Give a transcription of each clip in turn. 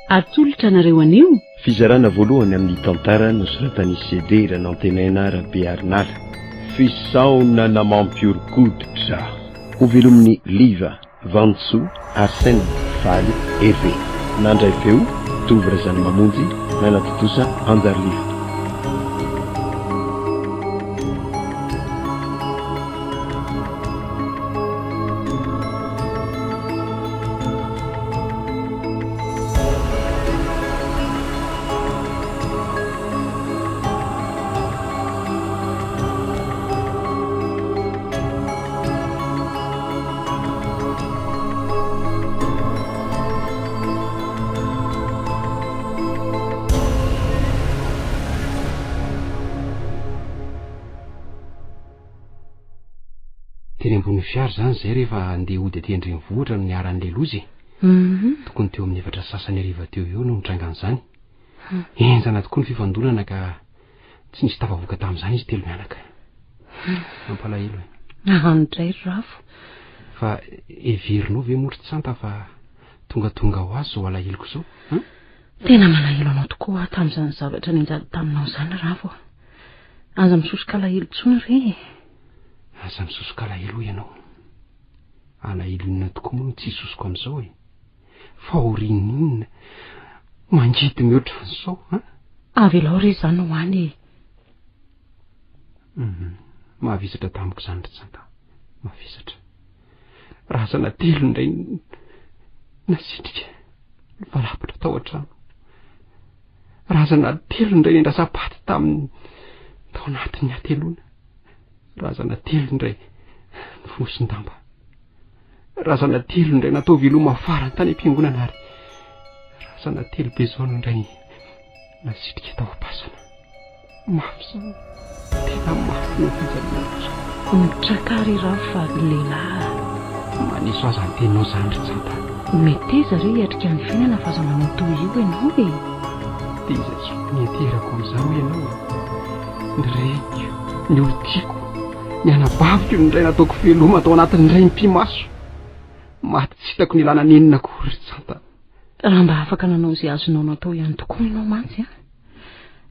Atolotra anareo anio. Fizarana voalohany amin'ny tantara nosoratan'i CD Ranantenaina Rabearinala. Fisaonana mampihoron-koditra. Hovelomin'i Liva, Vantsoa, Arsène, Faly, Hervé. Nandray feo, Tovo Razanamamonjy, nanatontosa Anjariliva. Teny ambony fiara izany izay rehefa handeha hody aty an-drenivohitra no niharan'ilay loza e. Tokony teo amin'ny efatra sy sasany hariva teo eo no nitrangan'izany. Henjana tokoa ny fifandonana ka tsy nisy tafavoaka tamin'izany izy telo mianaka. Mampalahelo e. Any indray ry Ravo. Fa heverinao ve moa ry Tsanta fa tongatonga ho azy izao alaheloko izao? Hein? Tena malahelo anao tokoa aho tamin'izany zavatra nianjady taminao izany Ravo a. Aza misosoka alahelo intsony re e. Aza misosoka alahelo hoy ianao. Alahelo inona tokoa moa no tsy hisosoko amin'izao e? Fahoriana inona mangidy mihoatra an'izao an? Avelao re izany ho any e. Mhm. Mahavesatra tamiko izany ry Tsanta. Mavesatra. Razana telo indray nasitrika nivalapatra tao an-trano. Razana telo indray nendrasam-paty tamin'ny tao anatin'ny hateloana. Razana telo indray nofonosin-damba. Razana telo indray natao veloma farany tany am-piangonana ary razana telo be izao no indray nasitrika tao am-pasana. Mafy izany, tena mafy ny fijaliana rehetra. Mitraka ary i Ravo fa lehilahy a. Maneso aza ny teninao izany ry Tsanta. Meteza re hiatrika ny fiainana fa aza manao toy io ianao e. Dia iza tsy ho nianteherako amin'izany hoy ianao e? Ny reniko, ny olon-tiako, ny anabaviko no indray nataoko veloma tao anatin'ny iray mipi-maso. Maty tsy hitako ny ilana nenina akory ry Tsanta. Raha mba afaka nanao izay azonao natao ihany tokoa ianao mantsy an.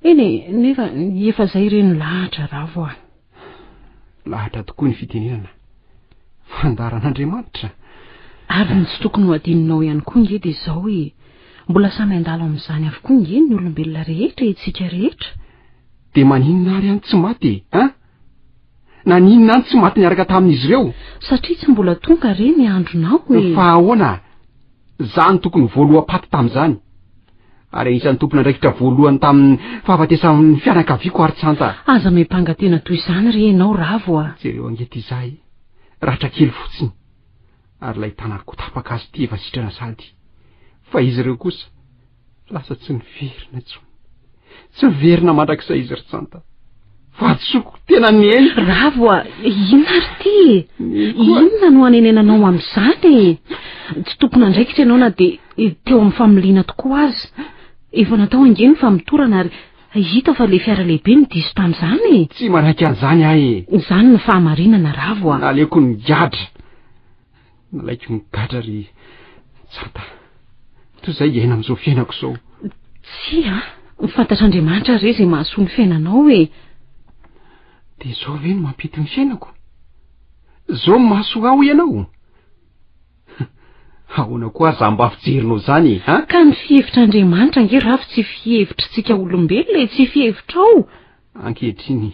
Eny e, nefa efa izay re no lahatra Ravo a. Lahatra tokoa ny fitenenana. Fandaharan'Andriamanitra. Ary ny tsy tokony ho adinonao ihany koa nge dia izao e, mbola samy handalo amin'izany avokoa nge ny olombelona rehetra e, isika rehetra. Dia maninona ary any tsy maty e, an? Naninona any tsy maty niaraka tamin'izy ireo? Satria tsy mbola tonga re ny andronao e. Fa ahoana? Za no tokony voaloham-paty tamin'izany. Ary anisan'ny tompon'andraikitra voalohany tamin'ny fahafatesan'ny fianakaviako ary Tsanta. Aza miampanga tena toy izany re ianao Ravo a! Jereo ange ity za e! Ratra kely fotsiny. Ary ilay tanako tapaka azy ity efa sitrana sady. Fa izy ireo kosa, lasa tsy niverina intsony. Tsy miverina mandrakizay izy ry Tsanta. Vadisoako tena neny. Ravo a, inona ary ity e? Inona no hanenenanao amin'izany e? Tsy tompon'andraikitra ianao na dia teo amin'ny familiana tokoa aza. Efa natao ange ny famotorana ary hita fa ilay fiara lehibe no diso tamin'izany e. Tsy manaiky an'izany aho e. Izany no fahamarinana Ravo a. Naleoko nigadra. Nalaiko nigadra ry Tsanta. Toy izay hiaina amin'izao fiainako izao. Tsia, fantatr'Andriamanitra re izay mahasoa ny fiainanao e. Dia izao ve no mampety ny fiainako? Izao no mahasoa ahy hoy ianao? Ahoana koa aza mba fijerinao izany e, ha? Ka ny fihevitr'Andriamanitra ange Ravo tsy fihevitr'tsika olombelona e, tsy fihevitrao. Ankehitriny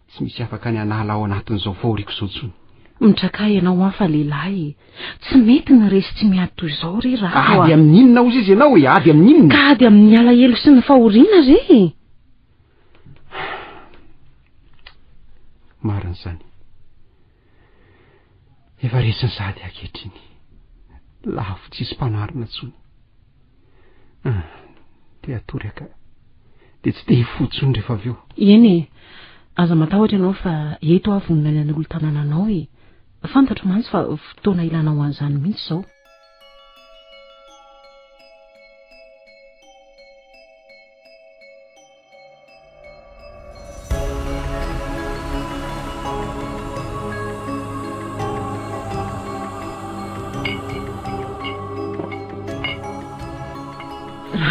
Tsy misy afaka ny hanala ao anatin'izao fahoriako izao intsony. Mitraka ianao an fa lehilahy e. Tsy mety ny resy tsy miady toy izao re Rako a. Ady amin'ny inona hozy izy ianao e? Ady amin'ny inona? Ka ady amin'ny alahelo sy ny fahoriana re e. Marina izany. Efa resiny sahady ankehitriny. Lavo tsisy mpanarina intsony. Ah, te hatory aho ka. Dia tsy te hifoha intsony rehefa avy eo. Eny e, aza matahotra ianao fa eto aho vonona ny hanolo-tanana anao e. Fantatro mantsy fa fotoana ilanao an'izany mihitsy izao.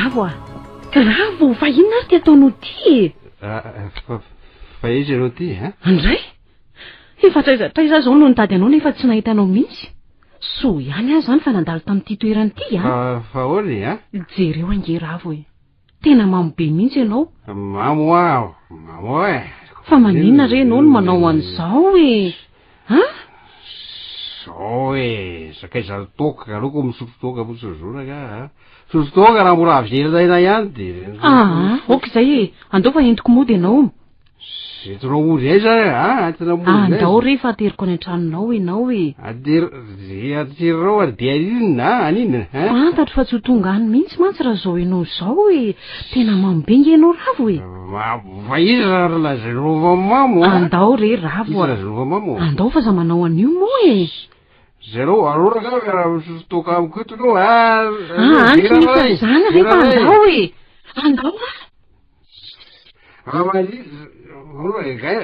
Ravo a! Ravo, fa inona ary ty ataonao ty e? Fa, fa iza ianao ty, a? Andray! Efa hatraiza hatraiza aho izao no nitady anao nefa tsy nahita anao mihitsy. Soa ihany aho izany fa nandalo tamin'ity toerana ity a! Fa, fa ahoana e, a? Jereo ange Ravo e! Tena mamo be mihitsy ianao. Mamo aho, mamo e. Fa maninona re ianao no manao an'izao e? A? Zao e, sakaizan'ny toaka, aleoko misotro toaka fotsiny zao rangahy a. Misotro toaka raha mbola averina ihany dia. Aa, ok izay e, andao fa entiko mody ianao. Entinao mody aiza e, a? Entinao mody aiza? Andao re fa ateriko any an-tranonao ianao e. Ater, ze aterinao ary dia inona a? Aninona a? Fantatro fa tsy ho tonga any mihitsy mantsy raha izao ianao izao e. Tena mamo be nge ianao Ravo e. Mamo, fa iza ry lazainao fa mamo a? Andao re Ravo a. Iza lazainao fa mamo? Andao fa aza manao an'io moa e. Zareo, aleo rangahy miara misotro toaka amiko eto ianao a. Ah, any tsy misy an'izany re fa andao e. Andao a.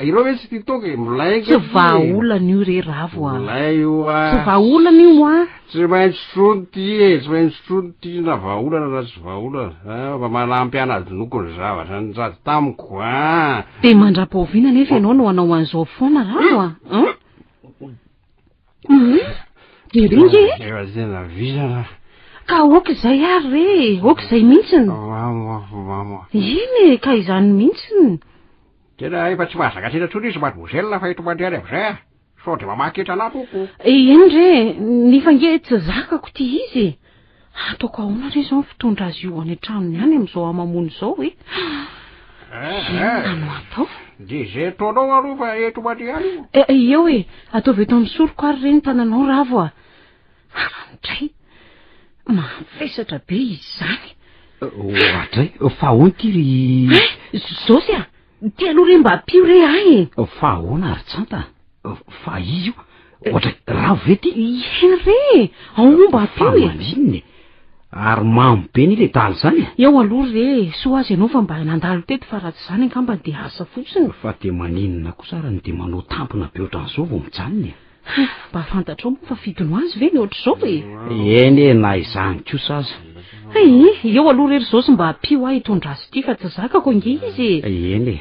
Ireo ve tsy tia toaka e? Milay Tsy vahaolana io re Ravo a. Milay io a. Tsy vahaolana io a. Tsy maintsy sotroiny ty e, tsy maintsy sotroiny ty na vahaolana na tsy vahaolana. Ah, fa manampy hanadinoako ny zavatra nijady tamiko a. Dia mandra-pahoviana nefa ianao no hanao an'izao foana Ravo a. An? Hum, jereo nge e. Efa tena vizana. Ka aoka izay ary re e, aoka izay mihitsiny. Mamo aho, mamo aho. Eny e, ka izany mihitsiny. Tena efa tsy mahazaka tena intsony izy mademoiselle fa eto mandeha any amin'izay ah. Sao dia mamaky hetra anà toko. Eny re, nefa nge tsy zakako ity izy e. Ataoko ahoana re izao ny fitondra azy io any an-tranony any amin'izao hamamoana izao e? Inona no atao? Dia izay ataonao aloha fa eto mandeha any io. Eh, eo e, ataovy eto amin'ny soroko ary re ny tananao Ravo a. Andray, mavesatra be izany. Oadray, fa ahoana ity ry... Eh, Zosy a, ty aloha re mba ampio re ahy e. Fa ahoana ry Tsanta? Fa izy io, oadray, Ravo ve ity? Eny re, ao moa mba ampio Fa e. maninona e? Ary mamo be anie le dahalo izany e. Eo aloha re, soa aza ianao fa mba nandalo teto fa raha tsy izany angamba dia asa fotsiny. Fa dia maninona kosa ary no dia manao tampina be ohatran'izao vao mijanona e? Ha, mba fantatrao moa fa fidiny ho azy ve ny ohatr'izao e? Eny e, na izany kosa aza. Hay, eo aloha re ry Zosy mba ampio ahy hitondra azy ity fa tsy zakako ange izy e. Eny e,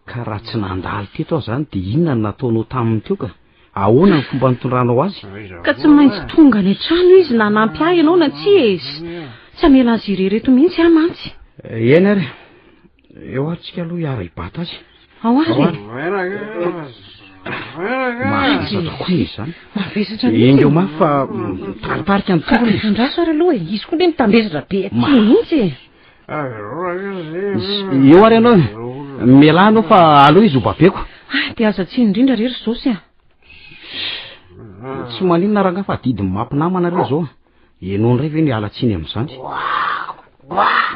ka raha tsy nandalo teto aho izany dia inona no nataonao taminy teo ka? Ahoana ny fomba nitondranao azy? Ka tsy maintsy tonga any an-trano izy na hanampy ahy ianao na tsia e. Tsy hamela azy irery eto mihitsy aho mantsy. Eny ary, eo ary tsika aloha hiara-hibata azy. Ao ary e. Mavesatra koa izy izany. Mavesatra mihitsy. Enga eo mafy fa mitaritarika ny tongony. Andraso ary aloha e, izy koa nge mitambesatra be aty mihitsy e. Eo ary ianao e. Mialà anao fa aleo izy ho babeko. Ah, dia aza tsiny indrindra re ry Zosy a. Tsy maninona rangahy fa adidy mampinamana re zao. Ianao indray ve no hiala tsiny amin'izany?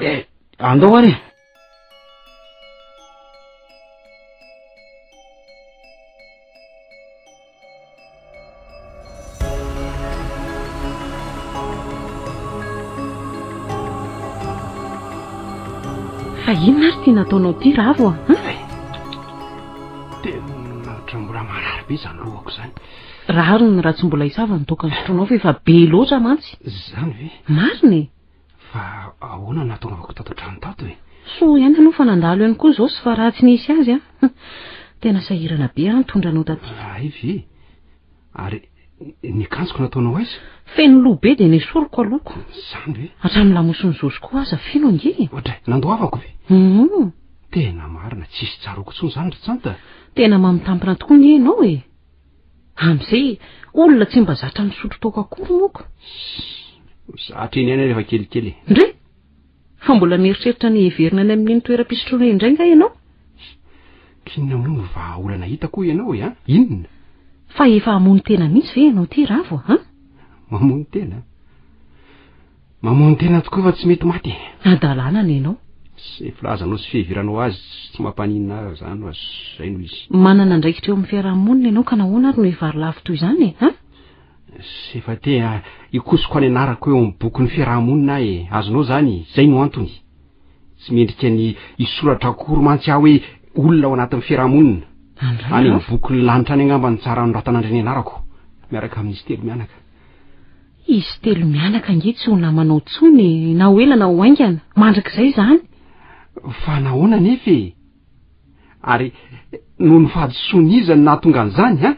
Eh, andao ary e. Fa inona ary ity nataonao ity Ravo a? Tena ohatran'ny mbola marary be izany lohako izany. Rariny raha tsy mbola hisava ny toaka nisotronao fa efa be loatra mantsy. Izany ve? Marina e. Fa ahoana no nahatongavako tato an-trano tato e? Soa ihany aloha fa nandalo ihany koa Zosy fa raha tsy nisy azy an! Tena sahirana be aho nitondra anao taty. Hay ve? Ary ny akanjoko nataonao aiza? Feno loha be dia nesoriko aloha. Izany ve? Hatramin'ny lamosin'i Zosy koa aza feno ange e! Oadray, nandoavako ve? Hum. Tena marina, tsisy tsaroako intsony izany ry Tsanta. Tena mamitampina tokoa ange ianao e! Amin'izay olona tsy mba zatra misotro toaka akory moko. Zatra eny ihany rehefa kelikely e. Ndry! Fa mbola mieritreritra ny hiverina any amin'iny toeram-pisotroana indray nga ianao? K'inona moa no vahaolana hitako hoy ianao e an? Inona? Fa efa hamono tena mihitsy ve ianao ity Ravo a? Mamono tena? Mamono tena tokoa fa tsy mety maty e. Hadalana ny anao. Izay filazanao sy fiheveranao azy tsy mampaninona ahy izany fa izay no izy. Manana andraikitra eo amin'ny fiaraha-monina ianao ka nahoana ary no hivarilavo toy izany e? An? Efa te hikosoka ny anarako eo amin'ny bokin'ny fiaraha-monina aho e. Azonao izany? Izay no antony. Tsy mendrika ny hisoratra akory mantsy aho hoe olona ao anatin'ny fiaraha-monina. Andray Any aho. amin'ny bokin'ny lanitra any angamba no tsara hanoratana indray ny anarako, miaraka amin'izy telo mianaka. Izy telo mianaka ange tsy ho namanao intsony e, na ho ela na ho haingana. Mandrakizay izany. Fa nahoana anefa e? Ary noho ny fahadisoan'iza no nahatonga an'izany, an?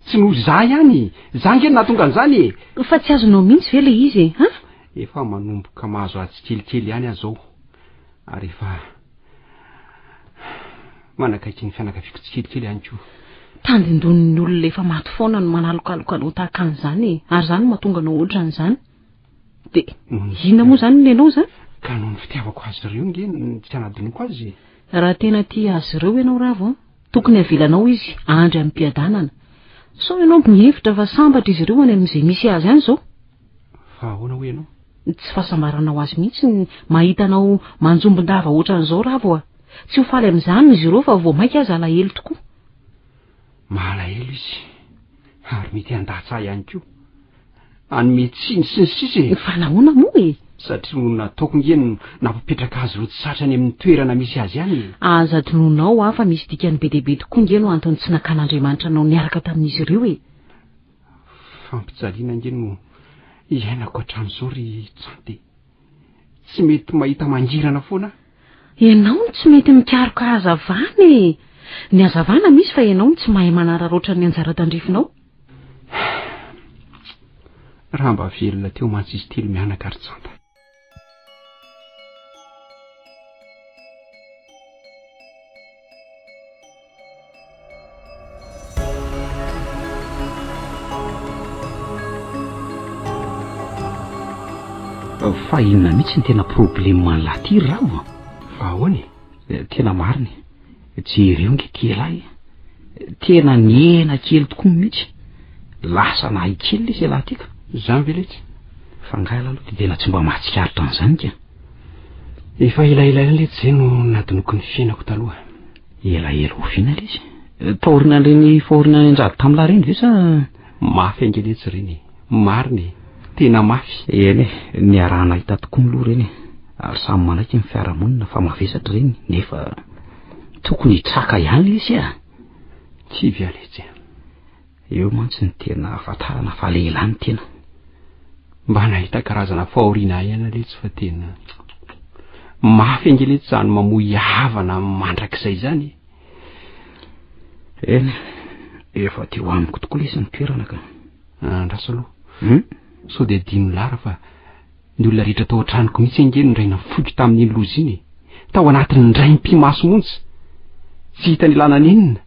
Tsy noho izaho ihany e! Izaho ange no nahatonga an'izany e! Fa tsy azonao mihitsy ve ilay izy e, an? Efa manomboka mahazo ahy tsikelikely ihany aho izao, ary efa manakaiky ny fianakaviako tsikelikely ihany koa. Tandindonin'ny olona efa maty foana no manalokaloka anao tahaka an'izany e! Ary izany no mahatonga anao ohatran'izany. Dia inona moa izany ny anao izany? Ka noho ny fitiavako azy ireo nge no tsy hanadinoako azy e! Raha tena tia azy ireo ianao Ravo an, tokony havelanao izy handry amim-piadanana. Sao ianao mihevitra fa sambatra izy ireo any amin'izay misy azy any izao? Fa ahoana hoy ianao? Tsy fahasambarana ho azy mihitsy ny mahita anao manjombon-dava ohatran'izao Ravo a! Tsy ho faly amin'izany izy ireo fa vao mainka aza halahelo tokoa. Malahelo izy ary mety handatsa ahy ihany koa. Hanome tsiny sy ny sisa e! Fa nahoana moa e? Satria noho ny nataoko nge no nampipetraka azy ireo tsy zatra any amin'ny toerana misy azy any e! Aza adinoinao aho fa misy dikany be dia be tokoa nge no antony tsy nakan'Andriamanitra anao niaraka tamin'izy ireo e! Fampijaliana ange no iainako hatramin'izao ry Tsante. Tsy mety mahita mangirana foana aho. Ianao no tsy mety mikaroka hazavana e! Ny hazavana misy fa ianao no tsy mahay manararaotra ny anjara tandrifinao. Raha mba velona teo mantsy izy telo mianaka ry Tsanta. Fa inona mihitsy ny tena problème an'lah ty ry Ravo a? Fa ahoana e? Eh, tena marina e. Jereo nge ty elah e. Tena nihena kely tokoa mihitsy. Lasa nahay kely lesy elah ty ka. Zany ve letsy? Fa nga elah aloha de tena tsy mba mahatsikaritra an'izany ka. Efa elaela ihany letsy zay no nadinoko ny fiainako taloha. Elaela oviana lesy? Taorian'ireny fahoriana nianjady tamin'lah ireny ve sa? Mafy ange letsy ireny e. Marina e. Tena mafy. Eny e, niaraha-nahita tokoa aloha ireny e. Ary samy manaiky ny fiarahamonina fa mavesatra ireny nefa tokony hitraka ihany lesy a. Kivy aho letsy a. Eo mantsy ny tena ahafantarana fa lehilahy ny tena. Mba nahita karazana fahoriana ihany letsy fa tena mafy ange letsy izany mamoy havana mandrakizay izany e. Eny, efa teo amiko tokoa lesy ny toerana ka. Andraso aloha. Hmm? Sao dia adino lara fa ny olona rehetra tao an-tranoko mihitsy ange no indray nafoiko tamin'iny loza iny e. Tao anatin'ny indray mipi-maso monja. Tsy hita nilana nenina.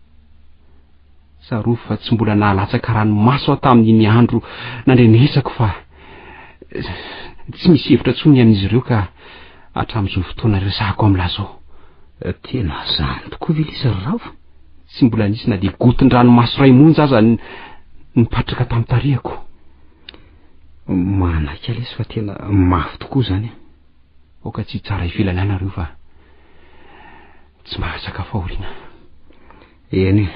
Tsarovy fa tsy mbola nahalatsaka ranomaso aho tamin'iny andro nandrenesako fa tsy misy hevitra intsony ny amin'izy ireo ka hatramin'izao fotoana resahako amin'lah izao. Tena zany tokoa ve lesy ry Ravo? Tsy mbola nisy na dia gotin-dranomaso iray monja aza nipatraka tamin'ny tarehiko. Manaiky aho lesy fa tena mafy tokoa izany an. Aoka tsy hitsara ivelany ahy nareo fa tsy mahazaka fahoriana. Eny e,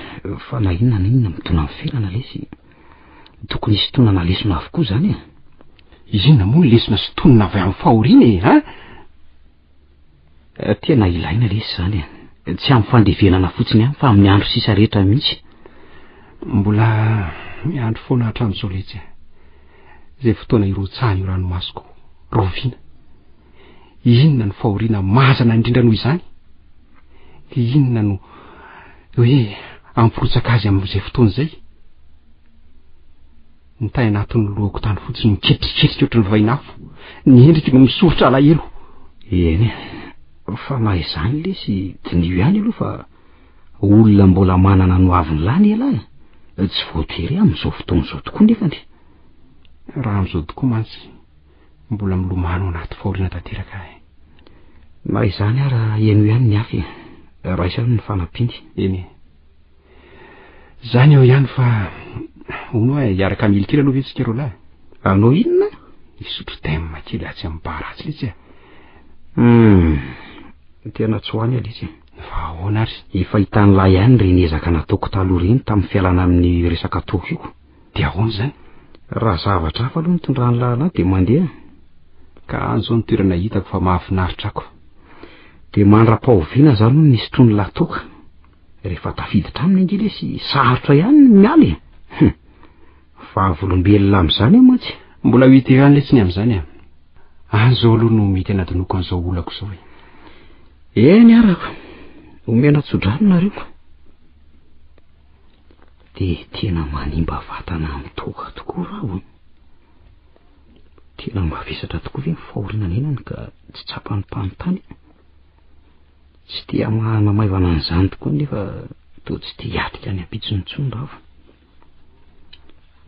fa na inona na inona midona amin'ny fiainana lesy, tokony hisintonana lesona avokoa izany e. Inona moa ny lesona sintonina avy amin'ny fahoriana e, an? Eh, tena ilaina lesy izany e. Tsy amin'ny fandevenana fotsiny ihany fa amin'ny andro sisa rehetra mihitsy. Mbola miandry foana hatramin'izao letsy e. Izay fotoana hirotsahan'io ranomasoko rahoviana. Inona no fahoriana mazana indrindra noho izany? Dia inona no hoe hampirotsaka azy amin'izay fotoana izay? Ny tay anatin'ny lohako tany fotsiny miketriketrika ohatry ny vainafo, ny endriky no misoritra alahelo. Eny e, fa na izany lesy diniho ihany aloha fa olona mbola manana ny hoaviny lany ialahy e, tsy voatery amin'izao fotoana izao tokoa nefany. Raha amin'izao tokoa mantsy Mbola milomano anaty fahoriana tanteraka aho e. Na izany ara henoy ihany ny hafa e. Raiso ihany ny fanampiany. Eny e. Izany eo ihany fa hono hoa hiaraka hamily kely aloha ve tsika roalahy? Hanao inona? Hisotro thème kely atsy amin'ny bar atsy letsy e. Hum, tena tsy ho any aho letsy e. Fa ahoana ary? Efa hitan'lahy ihany ireny ezaka nataoko taloha ireny tamin'ny fialana amin'ny resaka toaka io. Dia ahoana izany? Raha zavatra hafa aloha no tondran'ny lalana dia mandeha. Ka any izao ny toerana hitako fa mahafinaritra ako. Dia mandra-pahoviana izany hono ny hisotroan'ny lahy toaka? Rehefa tafiditra aminy ange lesy sarotra ihany ny miala e! Hum! Vavolombelona amin'izany aho mantsy. Mbola ho hita eo ihany letsy ny amin'izany a. Any izao aloha no mety hanadinoako an'izao olako izao e. Eny arako, omena tsodrano nareo ka. Dia tena manimba vatana amin'ny toaka tokoa raho an. Tena mavesatra tokoa ve ny fahoriana niainany ka tsy tsapan'ny mpanontany? Tsy te hamahana maivana an'izany tokoa nefa toa tsy te hiatrika ny ampitsony intsony Ravo.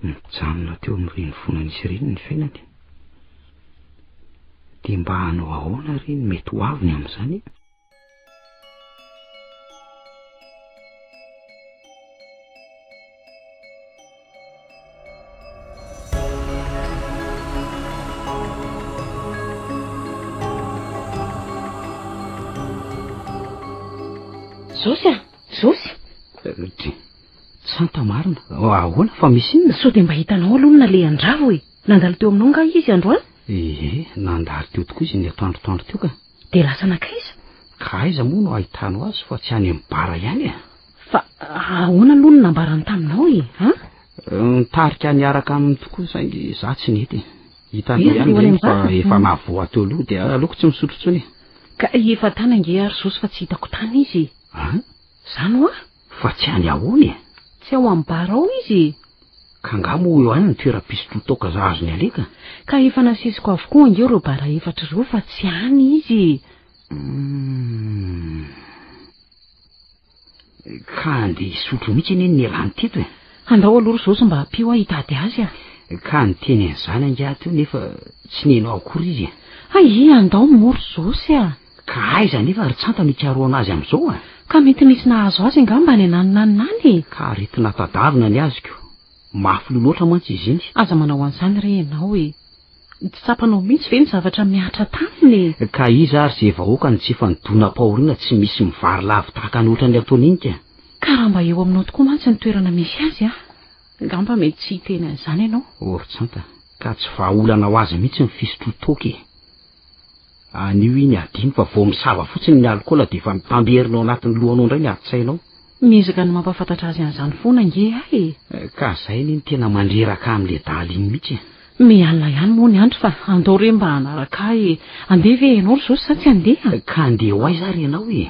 Nijanona teo amin'ireny vola nisy ireny ny fiainany. Dia mba hanao ahoana re ny mety ho aviny amin'izany? Josy a! Josy! Tsanta marina. Ahoana fa misy inona? Sao dia mba hitanao aloha ny nalehan-dRavo e? Nandalo teo aminao angaha izy androany? Ie, nandalo teo tokoa izy ny atoandrotoandro teo ka. Dia lasa nankaiza? Ka aiza moa no ahitanao azy fa tsy any amin'ny bara ihany e? Fa ahoana aloha no nambarany taminao e? An? Nitarika niaraka aminy tokoa saingy za tsy nety e. Hitanao ihany ireny fa efa nahavoa teo aloha dia aleoko tsy misotro intsony e. Ka efa tany ange ary Josy fa tsy hitako tany izy e. An? Zany hoa? Fa tsy any ahoana e? Tsy ao amin'ny bar ao izy e. Ka angaha moa eo ihany ny toeram-pisotroan toaka za azony aleha ka? Ka efa nasesiko avokoa ange ireo bara efatra ireo fa tsy any izy e. Humm. Ka andeha hisotro mihitsy anie ny nialany teto e. Andao aloha ry Josy mba ampio aho hitady azy a. Ka niteny an'izany angaha teo nefa tsy nino ahy akory izy e. Hay, andao moa ry Josy a. Ka aiza anefa ry Tsanta no hikarohana azy amin'izao a? Ka mety misy nahazo azy angamba any ananonanona any e! Ka aretina tadavina ny azoko. Mafy loha loatra mantsy izy iny. Aza manao an'izany re ianao e! Tsy tsapanao mihitsy ve ny zavatra mihatra taminy e? Ka iza ary izay vahoaka no tsy efa nidonam-pahoriana tsy misy mivary lavo tahaka ny ohatran'ny ataony iny ka? Ka raha mba eo aminao tokoa mantsy ny toerana misy azy a! Angamba mety tsy hiteny an'izany ianao. Oh ry Tsanta, ka tsy vahaolana ho azy mihitsy ny fisotroan-toaka e! Anio iny adino fa vao misava fotsiny ny alikaola dia efa mitamberina ao anatin'ny lohanao indray ny adin-tsainao. Miezaka ny mampahafantatra azy an'izany foana ange aho e! Ka zay anie no tena mandreraka amin'ilay dahalo iny mihitsy e! Mialina ihany moa ny andro fa andao re mba hanaraka ahy e! Andeha ve ianao ry Josy sa tsy handeha? Ka andeha ho aiza ary ianao e?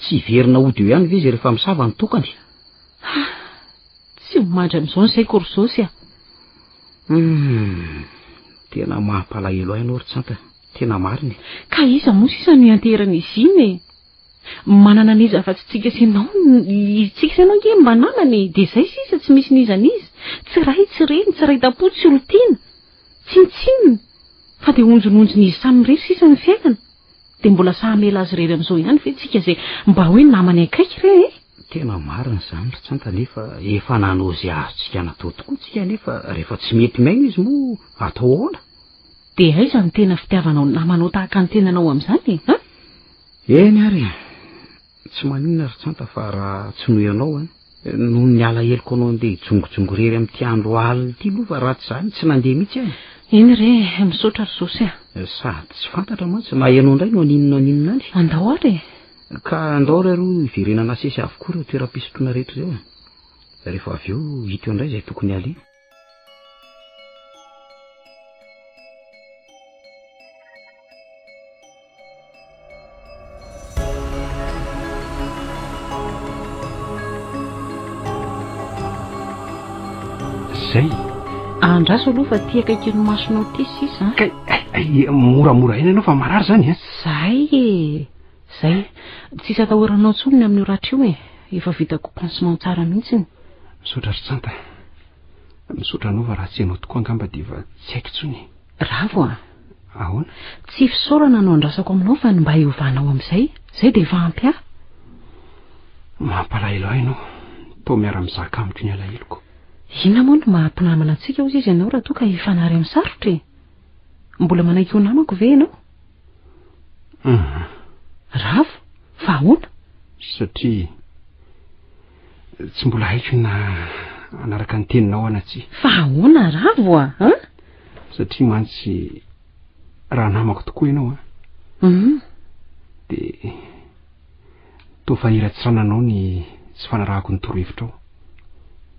Tsy hiverina hody eo ihany ve izy rehefa misava ny tokany? Ha! Tsy ho mandry amin'izao ny saiko ry Josy a! Humm! Tena mampalahelo ahy ianao ry Tsanta, tena marina e! Ka iza moa sisa no ianteheran'izy iny e? Manana an'iza afa-tsy tsika sy ianao, isika sy ianao ange mba namana e! Dia izay sisa, tsy misy n'iza n'iza, tsy ray, tsy reny, tsy ray tam-po, tsy olon-tiana, tsinontsinona, fa dia onjononjon'izy samy irery sisa ny fiainana. Dia mbola sahy hamela azy irery amin'izao ihany ve tsika izay mba hoe namany akaiky re e? Tena marina izany ry Tsanta nefa efa nanao izay azontsika natao tokoa tsika nefa rehefa tsy mety mihaino izy moa atao ahoana? Dia aiza no tena fitiavanao ny namanao tahaka ny tenanao amin'izany e? An? Eny ary e! Tsy maninona ry Tsanta fa raha tsy noho ianao an, noho ny alaheloko anao andeha hijongojongo irery amin'ity andro alina ity aloha fa raha tsy izany tsy nandeha mihitsy aho e. Eny re e, misaotra ry Josy a. Sady tsy fantatra mantsy na ianao indray no haninona haninona any. Andao ary e. Ka andao ary aloha hiverenana asesy avokoa ireo toeram-pisotroana rehetra ireo e. Rehefa avy eo hita eo indray izay tokony haleha. Zay. Andraso aloha fa ty akaikin'ny masonao ty sisa. Kay, ay, moramora ihany ianao fa marary zany a. Zay e. Zay. Tsisy atahoranao intsony ny amin'io ratra io e. Efa vitako pansement tsara mihitsy. Misaotra ry Tsanta. Misaotra anao fa raha tsy ianao tokoa angamba dia efa tsy haiko intsony e. Ravo a! Ahoana? Tsy fisaorana no andrasako aminao fa ny mba hiovanao amin'izay. Izay dia efa ampy ahy. Mampalahelo ahy ianao. Toa miara-mizaka amiko ny alaheloko. Inona moa no maha mpinamana antsika hozy izy ianao raha toa ka hifanary amin'ny sarotra e? Mbola manaiky ho namako ve ianao? Hum. Ravo, fa ahoana? Satria tsy mbola haiko na hanaraka ny teninao aho na tsia. Fa ahoana Ravo a? An? Satria mantsy raha namako tokoa ianao a. Hum. Dia toa faniratsirananao ny tsy fanarahako ny torohevitrao.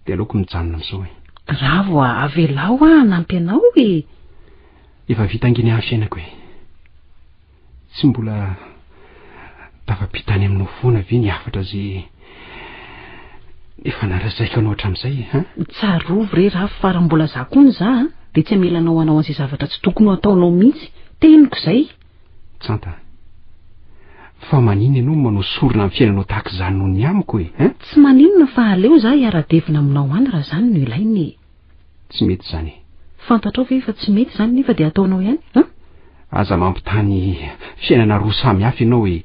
Dia aleoko mijanona amin'izao e. Ravo a, avelao aho hanampy anao e! Efa vita ange ny ahy fiainako e. Tsy mbola tafapita any aminao foana ve ny hafatra izay efa nalazaiko anao hatramin'izay e, hein? Tsarovy re Ravo fa raha mbola za koa ny za a, dia tsy hamela anao hanao an'izay zavatra tsy tokony ho ataonao mihitsy. Teniko izay. Tsanta, fa maninona ianao no manao sorona ny fiainanao tahaka izany noho ny amiko e, hein? Tsy maninona fa aleo za hiara-devona aminao any raha izany no ilaina e. Tsy mety izany e. Fantatrao ve fa tsy mety izany nefa dia ataonao ihany, hein? Aza mampitaha ny fiainana roa samy hafa ianao e.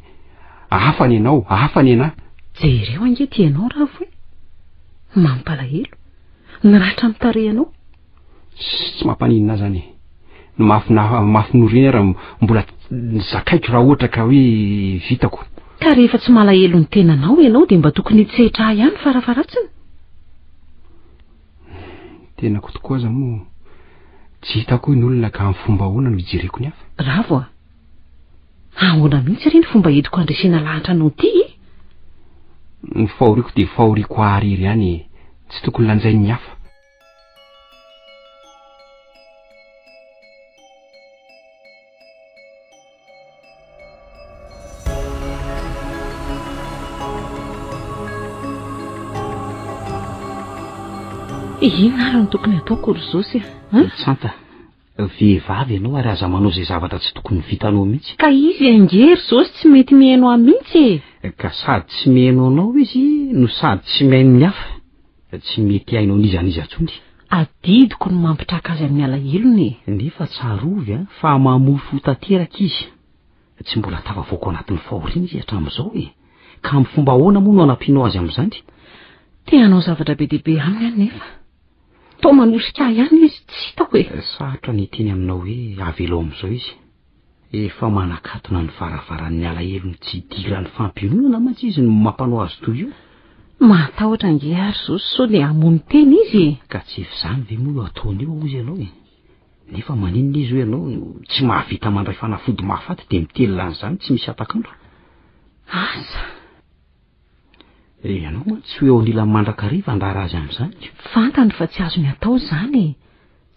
Hafa ny anao, hafa ny anà. Jereo ange ity ianao Ravo e. Mampalahelo. Ny ratra amin'ny tarehinao. Tsy mampaninona ahy izany e. Ny mafy na mafy norina ary mbola zakaiko raha ohatra ka hoe vitako. Ka rehefa tsy malahelo ny tenanao ianao dia mba tokony hitsetra ahy ihany farafaharatsiny. Tenako tokoa aza moa tsy hitako hoe ny olona ka amin'ny fomba ahoana no hijereko ny hafa. Ravo a! Ahoana mihitsy re ny fomba entiko handresena lahatra anao ity e? Ny fahoriako dia fahoriako ahy irery ihany e, tsy tokony lanjain'ny hafa. Inona ary no tokony hataoko ry Zosy a? Tsanta, vehivavy ianao ary aza manao izay zavatra tsy tokony vitanao mihitsy. Ka izy ange ry Zosy tsy mety mihaino ahy mihitsy e! Ka sady tsy mihaino anao izy no sady tsy mihaino ny hafa. Tsy mety haino an'iza n'iza intsony. Adidiko ny mampitraka azy amin'ny alahelony e! Nefa tsarovy an, fa mamoy fo tanteraka izy. Tsy mbola tafavoaka ao anatin'ny fahoriana izy hatramin'izao e! Ka amin'ny fomba ahoana moa no hanampianao azy amin'izany? Te hanao zavatra be dia be aminy aho nefa toa manosika ahy ihany izy, tsy hitako e! Sarotra ny hiteny aminao hoe avelao amin'izao izy. Efa manakatona ny varavaran'ny alahelony tsy hidiran'ny fampiononana mantsy izy no mampanao azy toy io. Mahatahotra ange ary Zoso sao dia hamono tena izy e! Ka tsy efa izany ve moa no ataony io hozy ianao e? Nefa maninona izy hoy ianao no tsy mahavita mandray fanafody mahafaty dia mitelina an'izany tsy misy hatak'andro? Asa! Ianao mantsy tsy ho eo anilany mandrakariva handrara azy amin'izany. Fantany fa tsy azony atao izany e!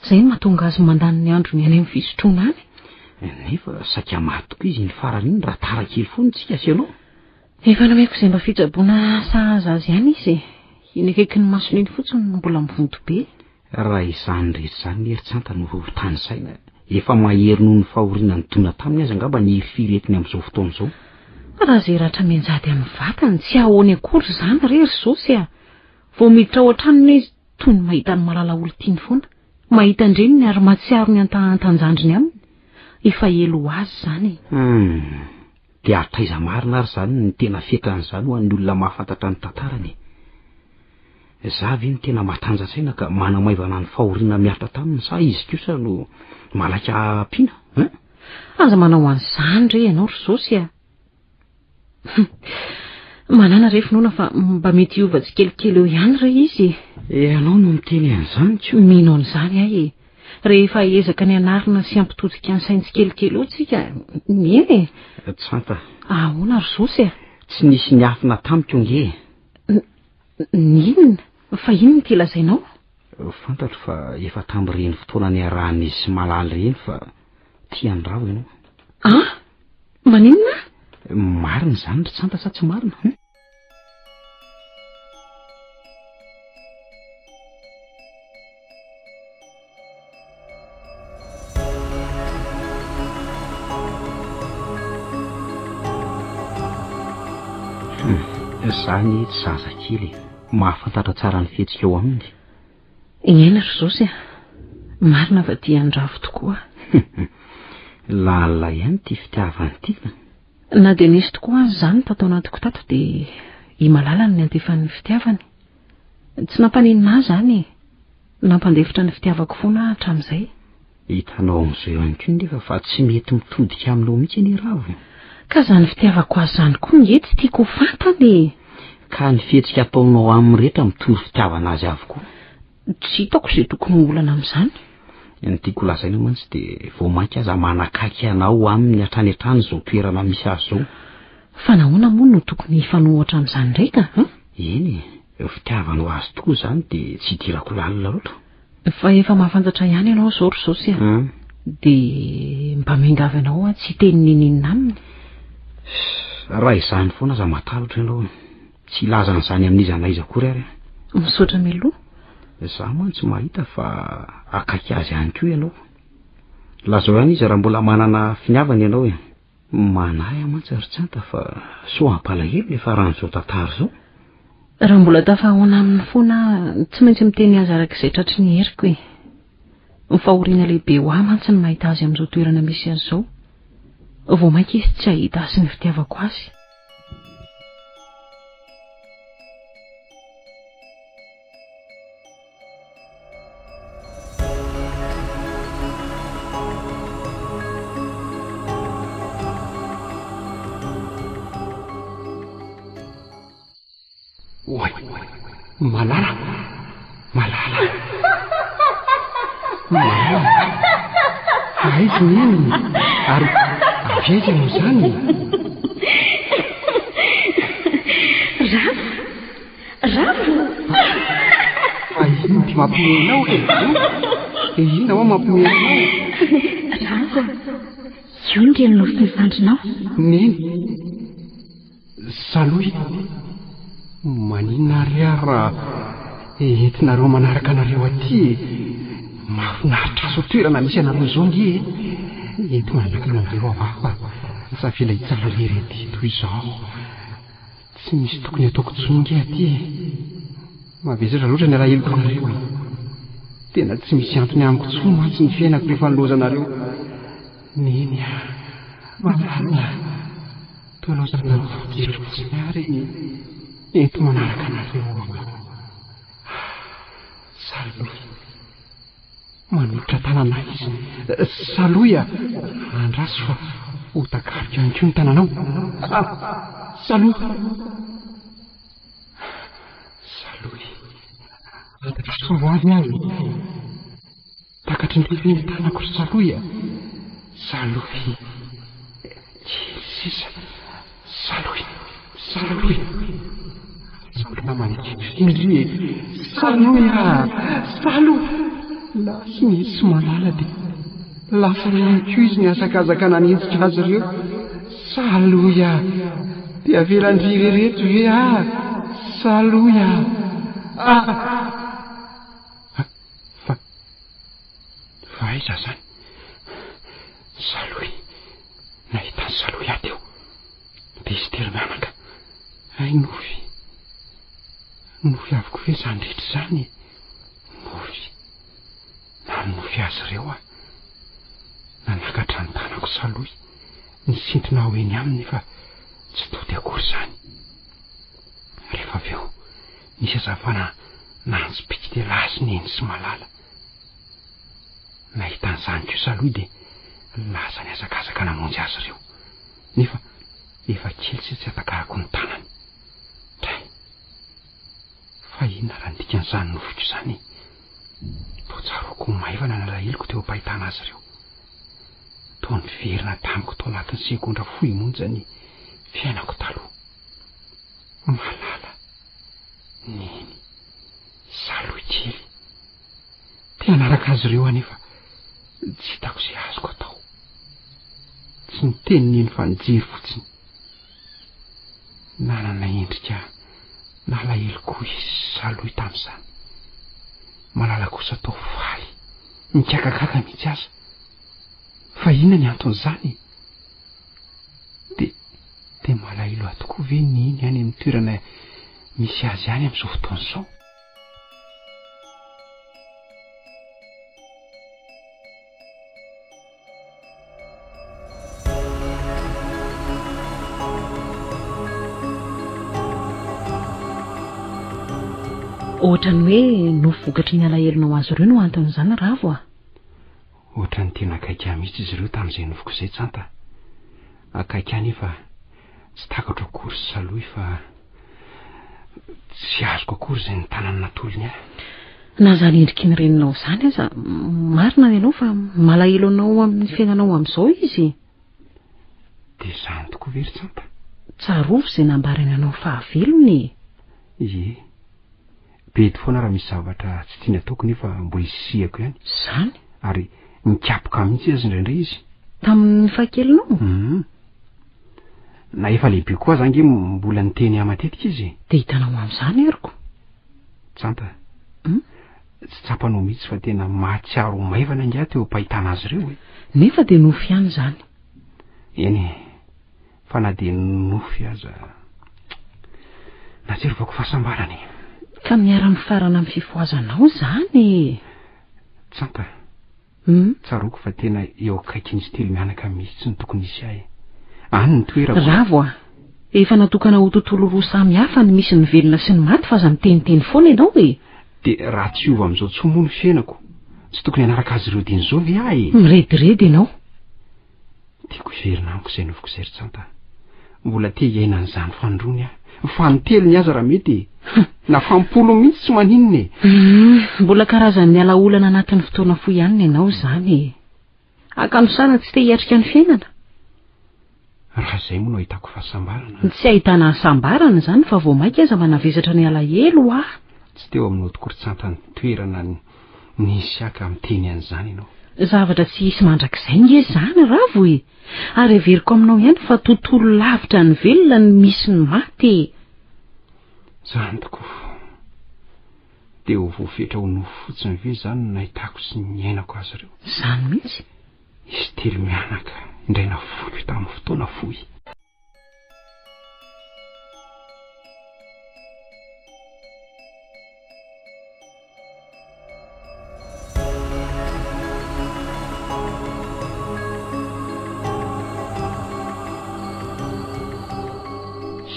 Izay no mahatonga azy mandany ny androny any amin'ny fisotroana any. Nefa saika maty tokoa izy iny farany iny raha tara kely foana tsika sy ianao. Efa nomeko izay mba fitsaboana sahaza azy ihany izy e! Iny akaikin'ny masony iny fotsiny no mbola mivonto be. Raha izany rehetra izany anie ry Tsanta no ho tanisaina, efa mahery noho ny fahoriana nidona taminy aza angamba ny hirifiry entiny amin'izao fotoana izao. Raha izay ratra mianjady amin'ny vatany, tsy ahoany akory izany re ry Zosy a! Vao miditra ao an-tranony izy, toy ny mahita an'i Malala olon-tiany foana, mahita an-dreniny ary mahatsiaro ny antahantan-jandriny aminy. Efa ela ho azy izany e! Hum! Dia hatraiza marina ary izany ny tena fetran'izany ho an'ny olona mahafantatra ny tantarany e? Za ve no tena matanja-tsaina ka manamaivana ny fahoriana mihatra taminy sa izy kosa no malaika ampiana hein? Aza manao an'izany re ianao ry Zosy a! Manàna re finoana fa mba mety hiova tsikelikely eo ihany re izy e! Ianao no miteny an'izany ko! Mino an'izany aho e! Rehefa hiezaka ny hanarina sy hampitodika ny sainy tsikelikely eo tsika, eny e! Tsanta. Ahoana ry Zosy a? Tsy nisy niafina tamiko ange e! Ny inona? Fa inona ity lazainao? Fantatro fa efa tamin'ireny fotoana niarahan'izy sy Malala ireny fa tia an'i Ravo ianao. An? Maninona? Marina izany ry Tsanta sa tsy marina? Hum? Za anie tsy zazakely e. Mahafantatra tsara ny fihetsika eo aminy. Eny ry Zosy a. Marina fa tia an'i Ravo tokoa aho. Lalina ihany ity fitiavana ity ka. Na dia nisy tokoa aza izany tato anatiko tato dia i Malala no niantefan'ny fitiavany. Tsy nampaninona ahy izany e. Nampandefitra ny fitiavako foana aho hatramin'izay. Hitanao amin'izao ihany koa nefa fa tsy mety mitodika aminao mihitsy anie Ravo e. Ka izany fitiavako azy izany koa nge tsy tiako ho fantany e. Ka ny fihetsika ataonao aminy rehetra mitory fitiavana azy avokoa. Tsy hitako izay tokony ho olana amin'izany. Ny tiako holazaina mantsy dia vao mainka aza manakaiky anao aminy hatrany hatrany izao toerana misy azy izao. Fa nahoana moa no tokony hifanohitra amin'izany indray ka? Eny e, fitiavanao azy tokoa izany dia tsy idirako lalina loatra. Fa efa mahafantatra ihany ianao izao ry Zosy a. Hmm. Dia mba miangavy anao aho tsy hiteny n'inon'inona aminy. Raha izany foana aza matahotra ianao. Tsy hilaza an'izany amin'iza na iza akory ary aho. Misaotra mialoha. Izaho mantsy mahita fa akaiky azy ihany koa ianao. Lazao ihany izy raha mbola manana finiavana ianao e. Manahy aho mantsy ry Tsanta fa soa hampalahelo ny hiafaran'izao tantara izao. Raha mbola tafahaona aminy foana aho, tsy maintsy miteny azy araka izay tratry ny heriko e. Ny fahoriana lehibe ho ahy mantsy ny mahita azy amin'izao toerana misy azy izao. Vao mainka izy tsy hahita ahy sy ny fitiavako azy. Oay! Malala! Malala! Malala! Aiza neny? Ary avy aiza ianao izany? Ravo! Ravo! Fa inona ty mampiomehy anao e? E inona hoa mampiomehy anao? Ravo a! Io ny reninao sy ny zandrinao. Neny! Salohy! Maninona ary aho raha entinareo manaraka anareo aty e? Mahafinaritra ahy izao toerana misy anareo izao ange e! Ento manaraka anareo aho fa tsy avela hitsara irery aty toy izao. Tsy misy tokony hataoko intsony nge aty e! Mavesatra loatra ny alaheloko anareo e! Tena tsy misy antony amiko intsony mantsy ny fiainako rehefa nilaozanareo. Neny a! Malala a! Toa laozanareo mijery fotsiny ary e! Ento manaraka anareo aho. Salohy. Manolotra tanana ahy izy. Salohy a! Andraso fa ho takariko ihany koa ny tananao. Ah! Salohy! Salohy. Andraso fa ho avy aho e. Takatry ny ve ny tanako ry Salohy a? Salohy. Kely sisa. Salohy. Salohy. Aza olona manekeny ry e. Salohy a! Salohy! Lasa ny sy Malala dia lasa ihany koa izy nihazakazaka nanenjika azy ireo. Salohy a! Dia avelan-dry irery eto ve aho? Salohy a! Ah! Fa, fa aiza izany? Salohy, nahita an'i Salohy aho teo. Dia izy telo mianaka. Hay nofy. Nofy avokoa ve izany rehetra izany e? Nofy. Nanonofy azy ireo aho. Nanakatra ny tanako Salohy, nisintona aho eny aminy nefa tsy tody akory izany. Rehefa avy eo, nisy hazavana nantsipika dia lasa Neny sy Malala. Nahita an'izany kosa aloha dia lasa nihazakazaka namonjy azy ireo. Nefa efa kely sy tsy atakarako ny tanany. Dray! Fa inona raha ny dikan'izany nofiko izany e? Toa tsaroako ho maivana ny alaheloko teo am-pahitana azy ireo. Toa niverina tamiko tao anatin'ny segondra fohy monja ny fiainako taloha. Malala, Neny, Salohy kely. Te hanaraka azy ireo aho nefa tsy hitako izay azoko atao. Tsy niteny Neny fa nijery fotsiny. Nanana endrika nalahelo koa i Salohy tamin'izany. Malala kosa toa faly, nikakakaka mihitsy aza. Fa inona ny anton'izany e? Dia, dia malahelo ahy tokoa ve Neny any amin'ny toerana misy azy any amin'izao fotoana izao? Ohatran'ny hoe nofy vokatry ny alahelonao azy ireo no anton'izany Ravo a! Ohatran'ny tena akaiky ahy mihitsy izy ireo tamin'izay nofiko izay Tsanta. Akaiky ahy nefa tsy takatro akory Salohy fa tsy azoko akory izay ny tanany natolony ahy. Na izany endriky ny reninao izany aza, marina ny anao fa malahelo anao amin'ny fiainanao amin'izao izy. Dia izany tokoa ve ry Tsanta? Tsarovy izay nambarany anao fahavelony e! Ie. Bedy foana raha misy zavatra tsy tiany ataoko nefa mbola isisihako ihany. Izany? Ary nikapoka mihitsy aza indraindray izy. Tamin'ny fahakelinao? Hum. Na efa lehibe koa aza ange mbola niteny ahy matetika izy e. Dia hitanao amin'izany heriko? Tsanta. Hum? Tsy tsapanao mihitsy fa tena mahatsiaro ho maivana angaha teo am-pahitana azy ireo e. Nefa dia nofy ihany izany. Eny e. Fa na dia nofy aza, nahatsiarovako fahasambarana e. Ka miara-mifarana amin'ny fifohazanao izany e. Tsanta, Hum? tsaroako fa tena eo akaikin'izy telo mianaka mihitsy no tokony hisy ahy. Any ny toerako. Ravo a! Efa natokana ho tontolo roa samy hafa ny misy ny velona sy ny maty fa aza miteniteny foana ianao e! Dia raha tsy hiova amin'izao intsony moa ny fiainako, tsy tokony hanaraka azy ireo dieny izao ve aho e? Mirediredy ianao. Tiako hiverina amiko izay nofiko izay ry Tsanta. Mbola te hiaina an'izany fanindroany aho. Fanintelony aza raha mety e. Na fampolo mihitsy tsy maninona e. Hum, mbola karazan'ny alaolana anatin'ny fotoana fohy ihany ny anao izany e. Hakanosana tsy te hiatrika ny fiainana. Raha izay moa no ahitako fahasambarana. Tsy ahitana hasambarana izany fa vao mainka aza manavesatra ny alahelo hoa. Tsy teo aminao tokoa ry Tsanta ny toerana nisy ahy ka miteny an'izany ianao. Zavatra tsy hisy mandrakizay nge izany Ravo e! Ary heveriko aminao ihany fa tontolo lavitra ny velona no misy ny maty e! Izany tokoa. Dia ho voafetra ho nofy fotsiny ve izany no nahitako sy niainako azy ireo? Izany mihitsy. Izy telo mianaka indray nafoiko tamin'ny fotoana fohy.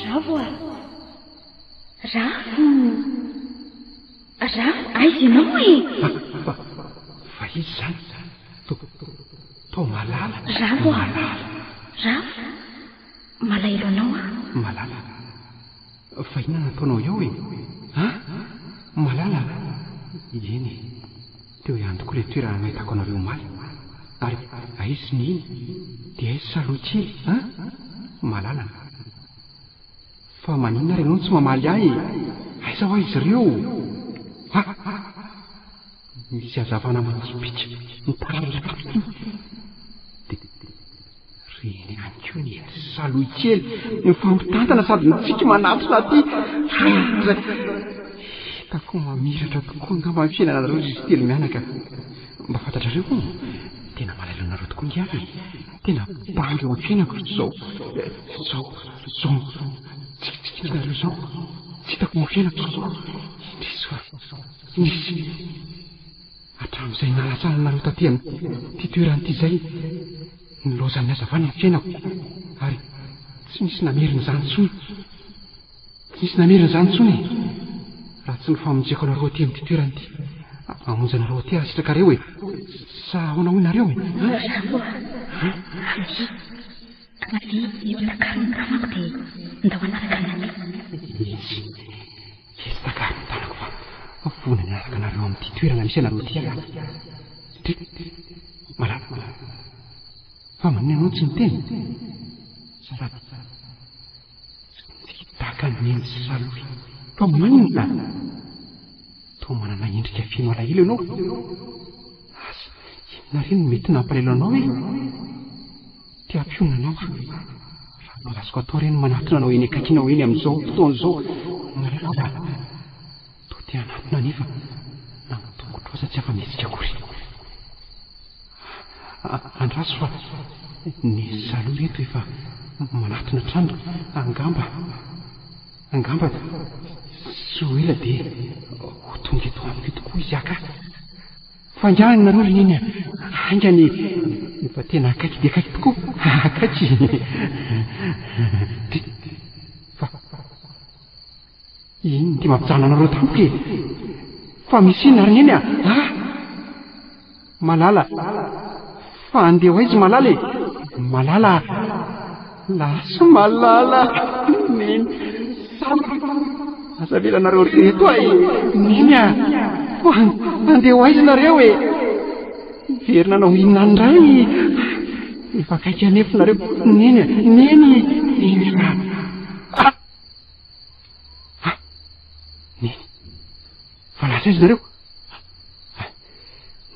Ravo a! Ravo! Ravo, aiza ianao e? Fa, fa iza izany? To, toa malala. Ravo a! Malala. Ravo, malahelo anao aho. Malala, fa inona no ataonao eo e? Ha? Malala, eny e, teo ihany tokoa ilay toerana nahitako anareo omaly. Ary aiza i Neny? Dia aiza Salohy kely? Ha? Malala. Fa maninona ary ianao no tsy mamaly ahy e? Aiza hoa izy ireo? Ha! Misy hazavana manjopiaka mitaratra aty. Dia reny ihany koa ny etsy salohy kely mifampitantana sady mitsiky manatona aty. Hay! Hitako mamiratra tokoa angamba ny fiainanareo ry izy telo mianaka. Mba fantatrareo hono, tena malahelo anareo tokoa ingahy e. Tena banga eo amin'ny fiainako izao. Izao, izao, tsikitsikinareo izao. Tsy hitako ny fiainako izao. Indrisy fa nisy. Hatramin'izay nalatsana anareo taty amin'ity toerana ity izay, nilaozan'ny hazavana ny fiainako. Ary tsy nisy namerina izany intsony. Tsy nisy namerina izany intsony e! Raha tsy ny famonjeko anareo aty amin'ity toerana ity. Hamonjy anareo aty aho sitrakareo e! Sa ahoana hoy nareo e? Bravo a! Avia! Avia eo takaro ny tanako dia ndao hanaraka anay. Izy. Izy takaro ny tanako fa vonona ny hanaraka anareo amin'ity toerana misy anareo ity aho. Dry. Malala. Fa maninona ianao no tsy miteny? Sady. Tsy tahaka an'i Neny sy Salohy. Fa maninona? Toa manana endrika feno alahelo ianao. Asa, inona re no mety nampalahelo anao e? Te hampionona anao aho. Raha mbola azoko atao re ny manatona anao eny akaikinao eny amin'izao fotoana izao. Malala. Toa te hanatona anefa na ny tongotro aza tsy afa-mihetsika akory. Andraso fa ny salohy ireto efa manatona hatrany angamba, angamba tsy ho ela dia ho tonga eto amiko eto koa izy aka. Faingàna nareo ry neny a, haingana e, efa tena akaiky dia akaiky tokoa, akaiky. Fa Inona ity mampijanona anareo tampoka e? Fa misy inona ry neny a? Ah! Malala! Fa andeha ho aiza i Malala e? Malala! Lasa Malala! Neny! Salohy! Aza avelanareo reto aho e! Neny a! Fa andeha ho aiza nareo e? Hiverina hanao inona any indray? Efa akaiky anefa nareo. Neny a! Neny! Neny a! Ah! Ah! Neny! Hatraiza nareo?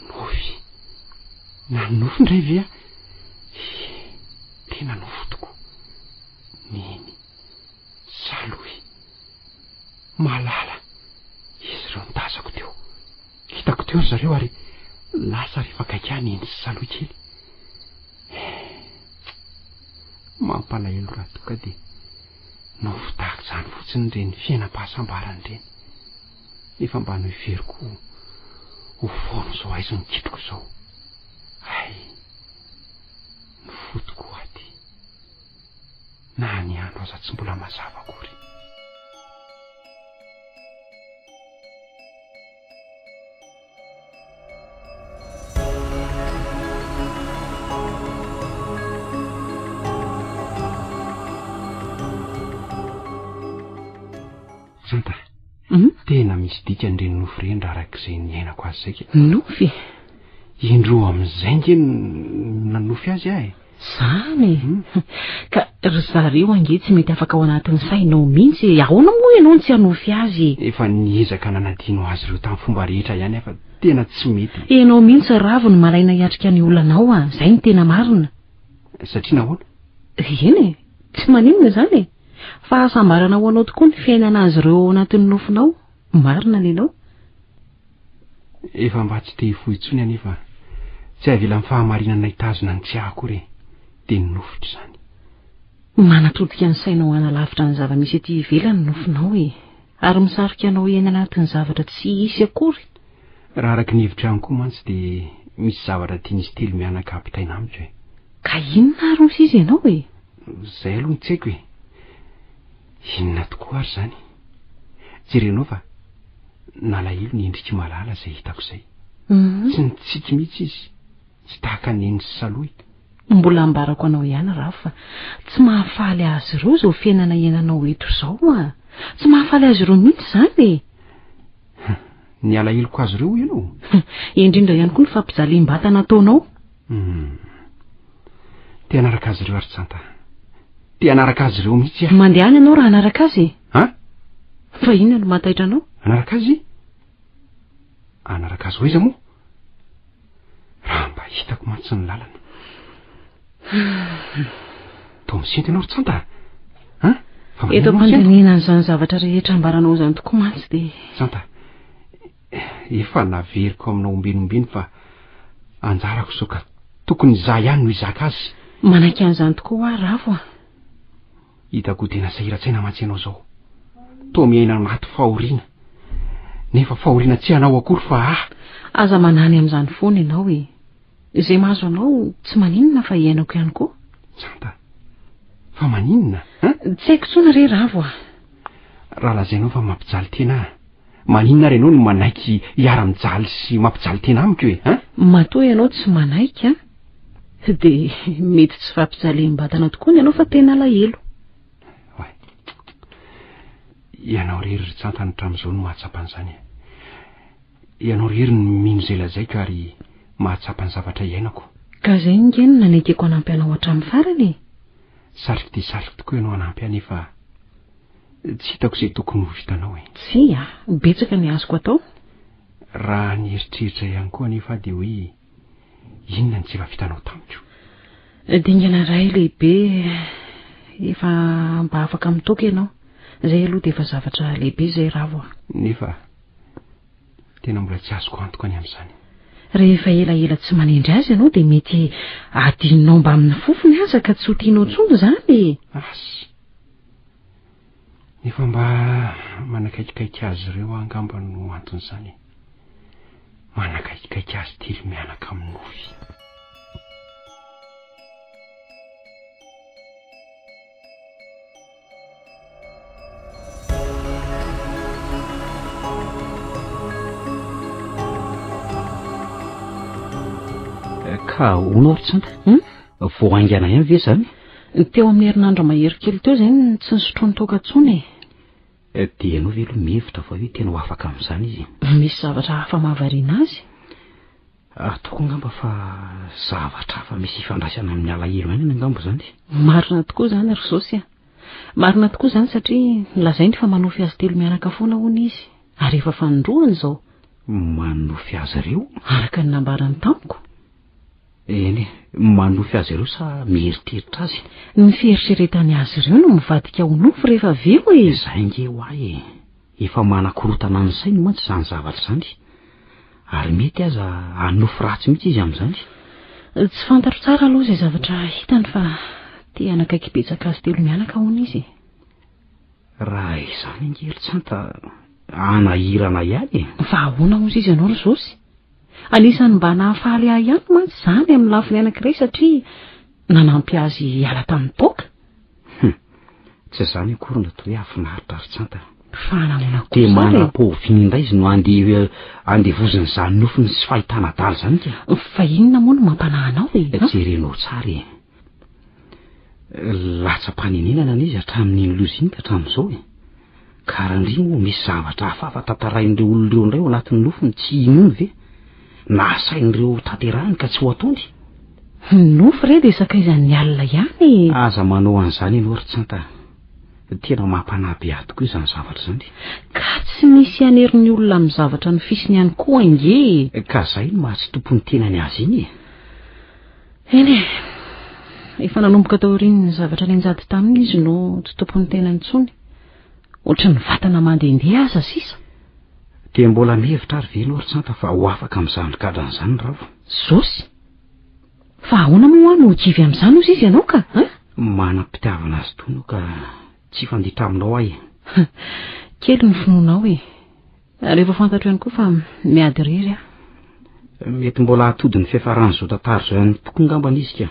Nofy. Nanonofy indray ve aho? Tena nofy tokoa. Neny. Salohy. Malala. Izy ireo no tazako teo. Hitako teo ry zareo ary lasa rehefa akaiky ahy Neny sy Salohy kely. Mampalahelo raha toa ka dia nofy tahaka izany fotsiny ireny fiainam-pahasambarana ireny. Nefa mba noheveriko ho foana izao aiza ny kitroko izao. Hay, ny fo tokoa aty. Na ny andro aza tsy mbola mazava akory. Santa, hmm? tena misy dikany ireny nofy ireny raha araka izay niainako azy izay ka. Nofy? Indroa amin'izay nge nanofy azy aho e. Zany e! Hmm. Ka ry zareo ange tsy mety afaka ao anatin'ny sainao mihitsy e! Ahoana moa ianao no tsy hanofy azy e? Efa niezaka nanadino azy ireo tamin'ny fomba rehetra ihany aho fa tena tsy mety. Ianao mihitsy Ravo no malaina hiatrika ny olanao a! Izay no tena marina. Satria nahoana? Eny e! Tsy maninona izany e! Fahasambarana ho anao tokoa ny fiainana azy ireo ao anatin'ny nofinao. Marina ny anao. Efa mba tsy te hifoha intsony anefa tsy avela amin'ny fahamarinana hitazona ny tsy ahy akory e. Dia ny nofiko izany. Manatodika ny sainao hanalavitra ny zava-misy ety ivelany ny nofinao e. Ary misarika anao hiaina anatin'ny zavatra tsy hisy akory. Raha araka ny hevitro ihany koa mantsy dia misy zavatra tian'izy telo mianaka hampitaina amiko e. Ka inona ary hoy izy ianao e? Izay aloha no tsy haiko e. Inona tokoa ary izany? Jerenao fa nalahelo ny endrik'i Malala izay hitako izay. Mhm. Tsy nitsiky mihitsy izy, tsy tahaka an'i Neny sy Salohy. Mbola ambarako anao ihany Ravo fa tsy mahafaly azy ireo izao fiainana iainanao eto izao a! Tsy mahafaly azy ireo mihitsy izany e! Ny alaheloko azy ireo hoy ianao? Indrindra ihany koa ny fampijaliam-batana ataonao. Hmm. Te hanaraka azy ireo ary Tsanta. Te hanaraka azy ireo mihitsy aho. Mandehana ianao raha hanaraka azy e. Ha? Fa inona no mahataitra anao? Hanaraka azy? Hanaraka azy ho aiza moa? Raha mba hitako mantsy ny lalana. Toa misento ianao ry Tsanta. Ha? Fa maninona Eto am-pandinihana an'izany zavatra rehetra ambaranao izany tokoa mantsy dia... Tsanta, efa naveriko aminao ombieny ombieny fa anjarako izao ka tokony izaho ihany no hizaka azy. Manaiky an'izany tokoa aho Ravo a. Hitako ho tena sahiran-tsaina mantsy ianao izao. Toa miaina anaty fahoriana. Nefa fahoriana tsy anao akory fa ahy. Aza manany amin'izany foana ianao e. Izay mahazo anao tsy maninona fa iainako ihany koa. Santa, fa maninona an? Tsy haiko intsony re Ravo a. Raha lazainao fa mampijaly tena ahy, maninona ary ianao no manaiky hiara-mijaly sy mampijaly tena amiko e? An? Matoa ianao tsy manaiky an, dia mety tsy fampijaliam-batana tokoa ny anao fa tena alahelo. Oay. Ianao irery ry Tsantana hatramin'izao no mahatsapa an'izany e. Ianao irery no mino izay lazaiko ary mahatsapa ny zavatra iainako. Ka izay ange no nanekeko hanampy anao hatramin'ny farany e. Sariko dia sariko tokoa ianao hanampy ahy nefa tsy hitako izay tokony ho vitanao e. Tsia, betsaka ny azoko atao. Raha nieritreritra ihany koa anefa aho dia hoe inona no tsy efa vitanao tamiko? Dingana iray lehibe efa mba afaka mitoky ianao. Izay aloha dia efa zavatra lehibe izay Ravo a. Nefa Tena mbola tsy azoko antoka ny amin'izany. Rehefa elaela tsy manendry azy ianao dia mety adinonao mbamin'ny fofony aza ka tsy ho tianao intsony izany e! Asa. Efa mba manakaikikaiky azy ireo aho angamba no anton'izany e. Manakaikikaiky azy telo mianaka amin'ny nofy. Ka hono ary Tsanta? Hmm? Vao haingana ihany ve izany? Teo amin'ny herinandro mahery kely teo izay no tsy nisotroany toaka intsony e. Eh, dia ianao ve aloha mihevitra fa hoe tena ho afaka amin'izany izy? Misy zavatra hafa mahavariana azy. Ataoko angamba fa zavatra hafa misy ifandraisana amin'ny alahelo ihany angamba izany. Marina tokoa izany ry Zosy a. Marina tokoa izany satria nolazainy fa manofy azy telo mianaka foana hono izy ary efa fanindroany izao. Manonofy azy ireo? Araka ny nambarany tamiko. Eny e, manonofy azy ireo sa mieritreritra azy? Ny fieritreretany azy ireo no mivadika ho nofy rehefa avy eo e! Izay ange ho ahy e! Efa manakorontana ny sainy mantsy izany zavatra izany. Ary mety aza hanofy ratsy mihitsy izy amin'izany. Tsy fantatro tsara aloha izay zavatra hitany fa te hanakaiky betsaka azy telo mianaka hono izy e. Raha izany ange ry Tsanta hanahirana ihany e. Fa ahoana hozy izy ianao ry Zosy? Anisan'ny mba nahafaly ahy ihany mantsy izany amin'ny lafiny anankiray satria nanampy azy hiala tamin'ny toaka. Hum, tsy izany akory no atao hoe hahafinaritra ry Tsanta. Fa nahoana kosa Dia re? manam-pahoviana indray izy no andeha andevozin'izany nofiny sy fahitana adala izany ka. Fa inona moa no mampanahy anao e? an? Jerenao tsara e. Latsa-panenenana anie izy hatramin'iny loza iny ka hatramin'izao e. Ka raha ndry moa misy zavatra hafahafa tantarain'ireo olona ireo indray ao anatin'ny nofiny tsy inoany ve? Na asain'ireo tanterahiny ka tsy ho ataony? Ny nofy re dia sakaizan'ny alina ihany e! Aza manao an'izany ianao ry Tsanta a! Tena mampanahy be ahy tokoa izany zavatra izany. Ka tsy misy hanery ny olona amin'ny zavatra nofisiny ihany koa ange e! Ka izay no maha tsy tompon'ny tenany azy iny e! Eny e! Efa nanomboka taorian'ny zavatra nianjady taminy izy no tsy tompon'ny tenany intsony. Ohatry ny vatana mandehandeha aza sisa. Dia mbola mihevitra ary ve ianao ry Tsanta fa ho afaka amin'izany gadrany izany Ravo? Zosy! Fa ahoana moa aho no ho kivy amin'izany hozy izy ianao ka, hein? Manam-pitiavana azy itony aho ka tsy hifanditra aminao aho e. Kely ny finoanao e. Ary efa fantatro ihany koa fa miady irery aho. Mety mbola hahatody ny fiafaran'izao tantara izao ihany tokoa angambany izy ka.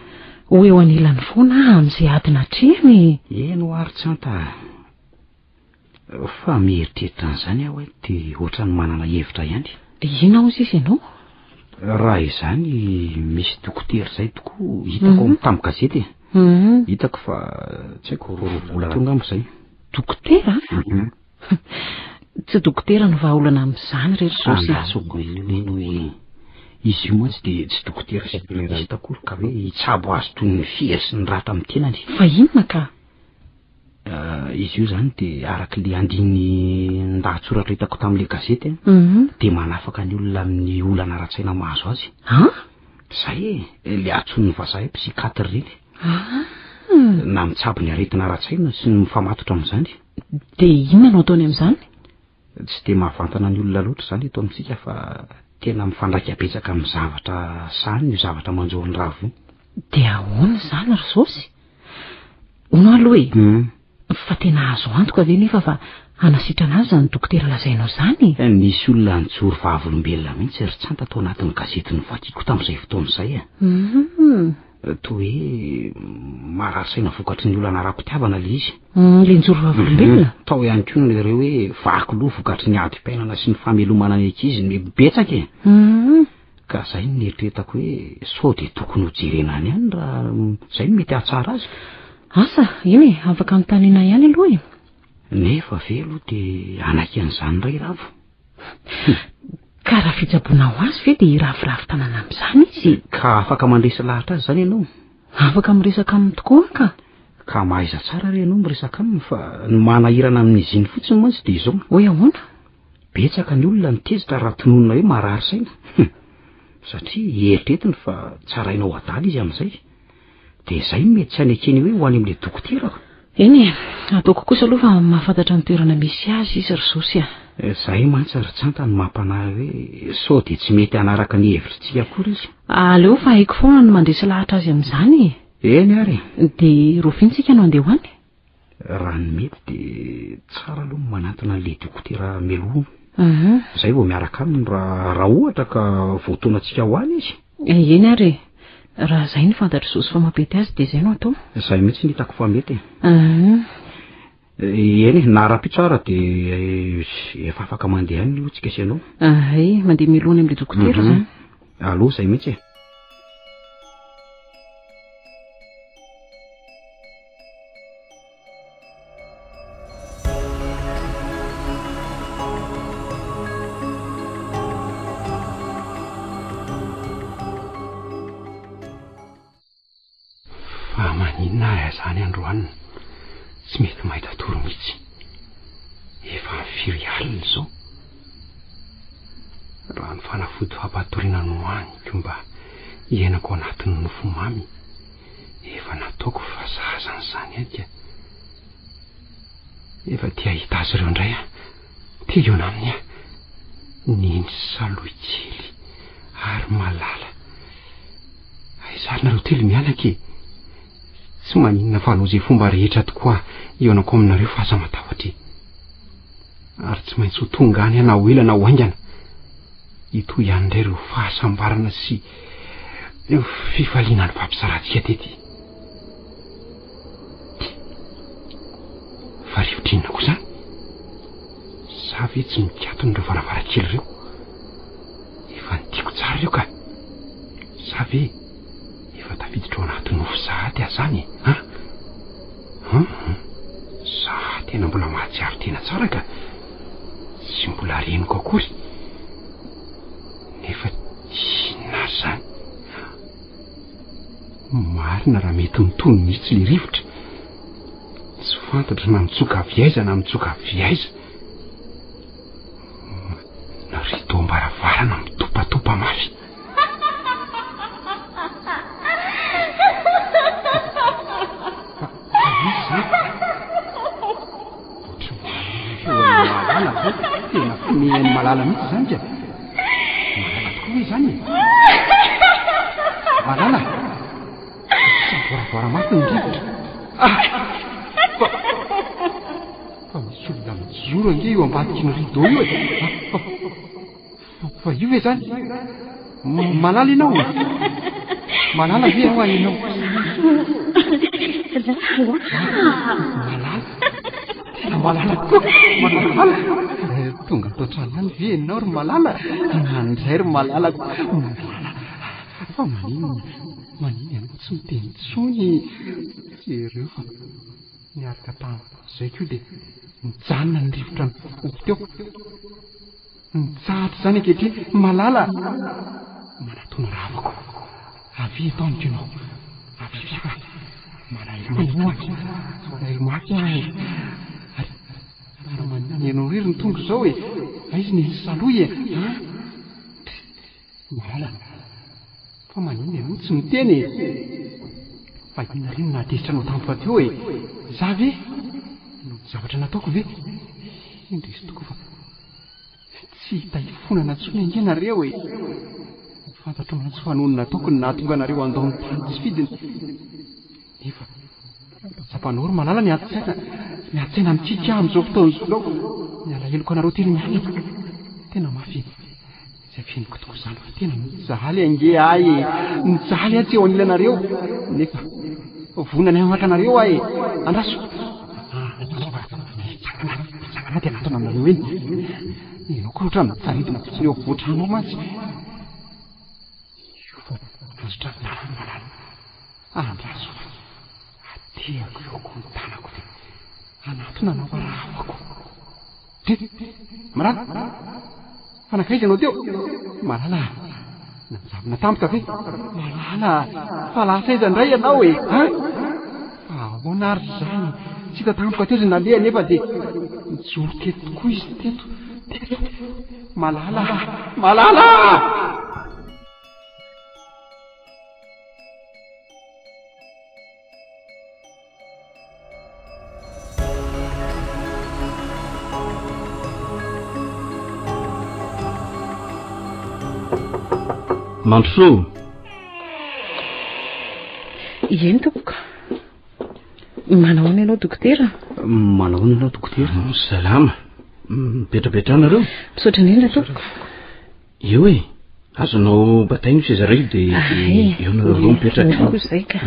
Ho eo anilany foana aho amin'izay ady natrehiny e. Eny ho'a ry Tsanta a. Fa mieritreritra an'izany aho hoe dia ohatran'ny manana hevitra ihany. Inona hozy izy ianao? Raha izany misy dokotera izay tokoa hitako mm -hmm. tamin'ny gazety e. Mm -hmm. Hitako fa tsy haiko roa volana teo angamba izay. Dokotera? Mm -hmm. Tsy dokotera no vahaolana amin'izany re ry Zosy a. Andraso aloha e. Izy io mantsy dia tsy dokotera spécialiste akory ka hoe hitsabo azy toy ny fery sy ny ratra amin'ny tenany. Fa inona ka? Izy io izany dia araka ilay andinin-dahatsoratra hitako tamin'ilay gazety dia manafaka ny olona amin'ny olana ara-tsaina mahazo azy. An? Izay e, ilay antsoin'ny vazaha hoe psychiatre ireny. Ah. Na mitsabo ny aretina ara-tsaina sy ny mifamatotra amin'izany. Dia inona no ataony amin'izany? Tsy dia mahavantana ny olona loatra izany eto amintsika fa tena mifandraika betsaka amin'ny zavatra sahaniny io zavatra manjo an'i Ravo io. Dia ahoana izany ry Zosy? Hono aloha e! Fa tena azo antoka ve nefa fa hanasitrana azy izany dokotera lazainao izany e? Nisy olona nijoro vavolombelona mihitsy ry Tsanta tao anatin'ny gazety novakiako tamin'izay fotoana izay e! Toa hoe marary saina vokatry ny olana ara-pitiavana ilay izy. Ilay nijoro vavolombelona? Tao ihany koa ny ireo hoe vaky loha vokatry ny adim-piainana sy ny famelomana ny ankizy, ny betsaka e. Ka zay no nieritreretako hoe sao dia tokony ho jerena any ihany raha zay no mety hahatsara azy. Asa, eny e, afaka anontaniana ihany aloha e. Nefa ve aloha dia hanaiky an'izany indray Ravo? Ka raha fitsaboana ho azy ve dia hiraviravy tanana amin'izany izy? Ka afaka mandresy lahatra azy izany ianao? Afaka miresaka aminy tokoa aho ka. Ka mahaiza tsara re ianao miresaka aminy fa ny manahirana amin'izy iny fotsiny mantsy dia izao. Hoe ahoana? Betsaka ny olona no tezitra raha tononina hoe marary saina. Satria eritreretiny fa tsarainao adala izy amin'izay. Dia izay no mety tsy hanekeny hoe ho any amin'ilay dokotera aho. Eny e, ataoko kosa aloha fa mahafantatra ny toerana misy azy izy ry Zosy a. Izay mantsy ry Tsanta no mampanahy hoe sao dia tsy mety hanaraka ny hevitritsika akory izy. Aleo fa haiko foana ny mandresy lahatra azy amin'izany e. Eny ary e. Dia rovintsika no handeha ho any? Raha ny mety dia tsara aloha ny manantona an'ilay dokotera mialoha. Izay vao miaraka aminy raha raha ohatra ka voataonantsika ho any izy. Eny ary e. Raha izay no fantatr'i Zosy fa mampety azy dia izay no atao. Izay mihitsy no hitako fa mety e. Eny e, na rahampitso ara dia efa afaka mandeha any aloha tsika sy ianao. Ay, mandeha mialoha any amin'ilay dokotera izany. Aloha izay mihitsy e. Fa maninona ahy azany androany tsy mety mahita tory mihitsy. Efa firy alina izao? Raha ny fanafody fampatoriana nohaniko mba hiainako anatin'ny nofy mamy, efa nataoko fa sahaza an'izany ihany ka. Efa te hahita azy ireo indray aho. Te hihaona aminy aho. Neny sy Salohy kely ary Malala. Aiza ary nareo telo mianaka e? Tsy maninona fa hanao izay fomba rehetra tokoa aho hihaonako aminareo fa aza matahotra e. Ary tsy maintsy ho tonga any aho na ho ela na ho haingana. Hitohy ihany indray ireo fahasambarana sy fifaliana nifampizarantsika tety. Fa rivotra inona koa izany? Sa ve tsy mikatona ireo varavarankely ireo? Efa nitiako tsara ireo ka. Sa ve efa tafiditra ao anaty nofy sahady aho izany e? An? Hum, za tena mbola mahatsiaro tena tsara ka. Tsy mbola reniko akory. Nefa inona ary izany? Marina raha mety mitony mihitsy le rivotra. Tsy fantatra na mitsoka avy aiza na mitsoka avy aiza. Na rideau-mbaravarana mitopatopa mafy. Fa iza izany? Ohatry ny feon'i Malala ve? Tena fimehan'i Malala mihitsy izany ka. Malala tokoa ve izany e? Malala! Savoaravoara mafy ny rivotra. Ah! Fa, fa misy olona mijoro ange io ambadiky ny rideau io e. Ah, fa, Fa io ve zany? Malala ianao e? Malala ve hoa ianao? Malala? Tena malala tokoa! Malala! Eh, tonga ato an-trano ihany ve ianao ry Malala? Mandray ry Malalako! Malala! Fa maninona? Maninona ianao tsy miteny intsony? Jereo fa niaraka tamin'izay koa dia nijanona ny rivotra nifofompofo teo. Mitsahatra izany ankehitriny, Malala a! Manatona ravako. Avia eto amiko ianao. Avia avia fa malahelo anao aho. Malahelo mafy aho e. Ary, ary maninona ianao irery no tonga izao e? Aiza ny salohy e? An? Malala, fa maninona ianao no tsy miteny e? Fa inona re no nahatezitra anao tampoka teo e? Izaho ve? Noho ny zavatra nataoko ve? Indrisy tokoa fa tsy hita hifonana intsony ange nareo e! Fantatro mantsy fa noho ny nataoko no nahatonga anareo handao ny tany tsy fidiny. Nefa tsapanao ry malala ny adi-tsaina, ny adi-tsaina mikiky ahy amin'izao fotoana izao. Ny alaheloko anareo telo mianaka. Tena mafy e! Tsy afeniko tokoa izany fa tena mijaly ange ahy e! Mijaly aho tsy eo anilanareo, nefa vonona ny hanaraka anareo aho e! Andraso! Mitsangana, mitsangana dia hanatona aminareo eny. Ianao koa ohatran'ny mijaridina fotsiny eo afovoan-trano ao mantsy. Io fa tezitra ny tanany malala. Andraso fa atehako eo koa ny tanako dia hanatona anao arahako. Ty! Malala! Fa nankaiza ianao teo? Malala! Nanjavona tampoka ve? Malala! Fa lasa aiza indray ianao e? An? Fa ahoana ary izany? Tsy hita tampoka teo izay naleha nefa dia nijoro teto tokoa izy teto. Teto. Malala! Malala! Mandrosoa. Eny tompoko. Manao ahoana ianao dokotera? Manao ahoana ianao dokotera? Salama. Mipetrapetraha nareo. Misaotra indrindra tompoko. Eo e! Azonao bataina io seza io dia eo nareo roa mipetraka. Eo koa izay ka.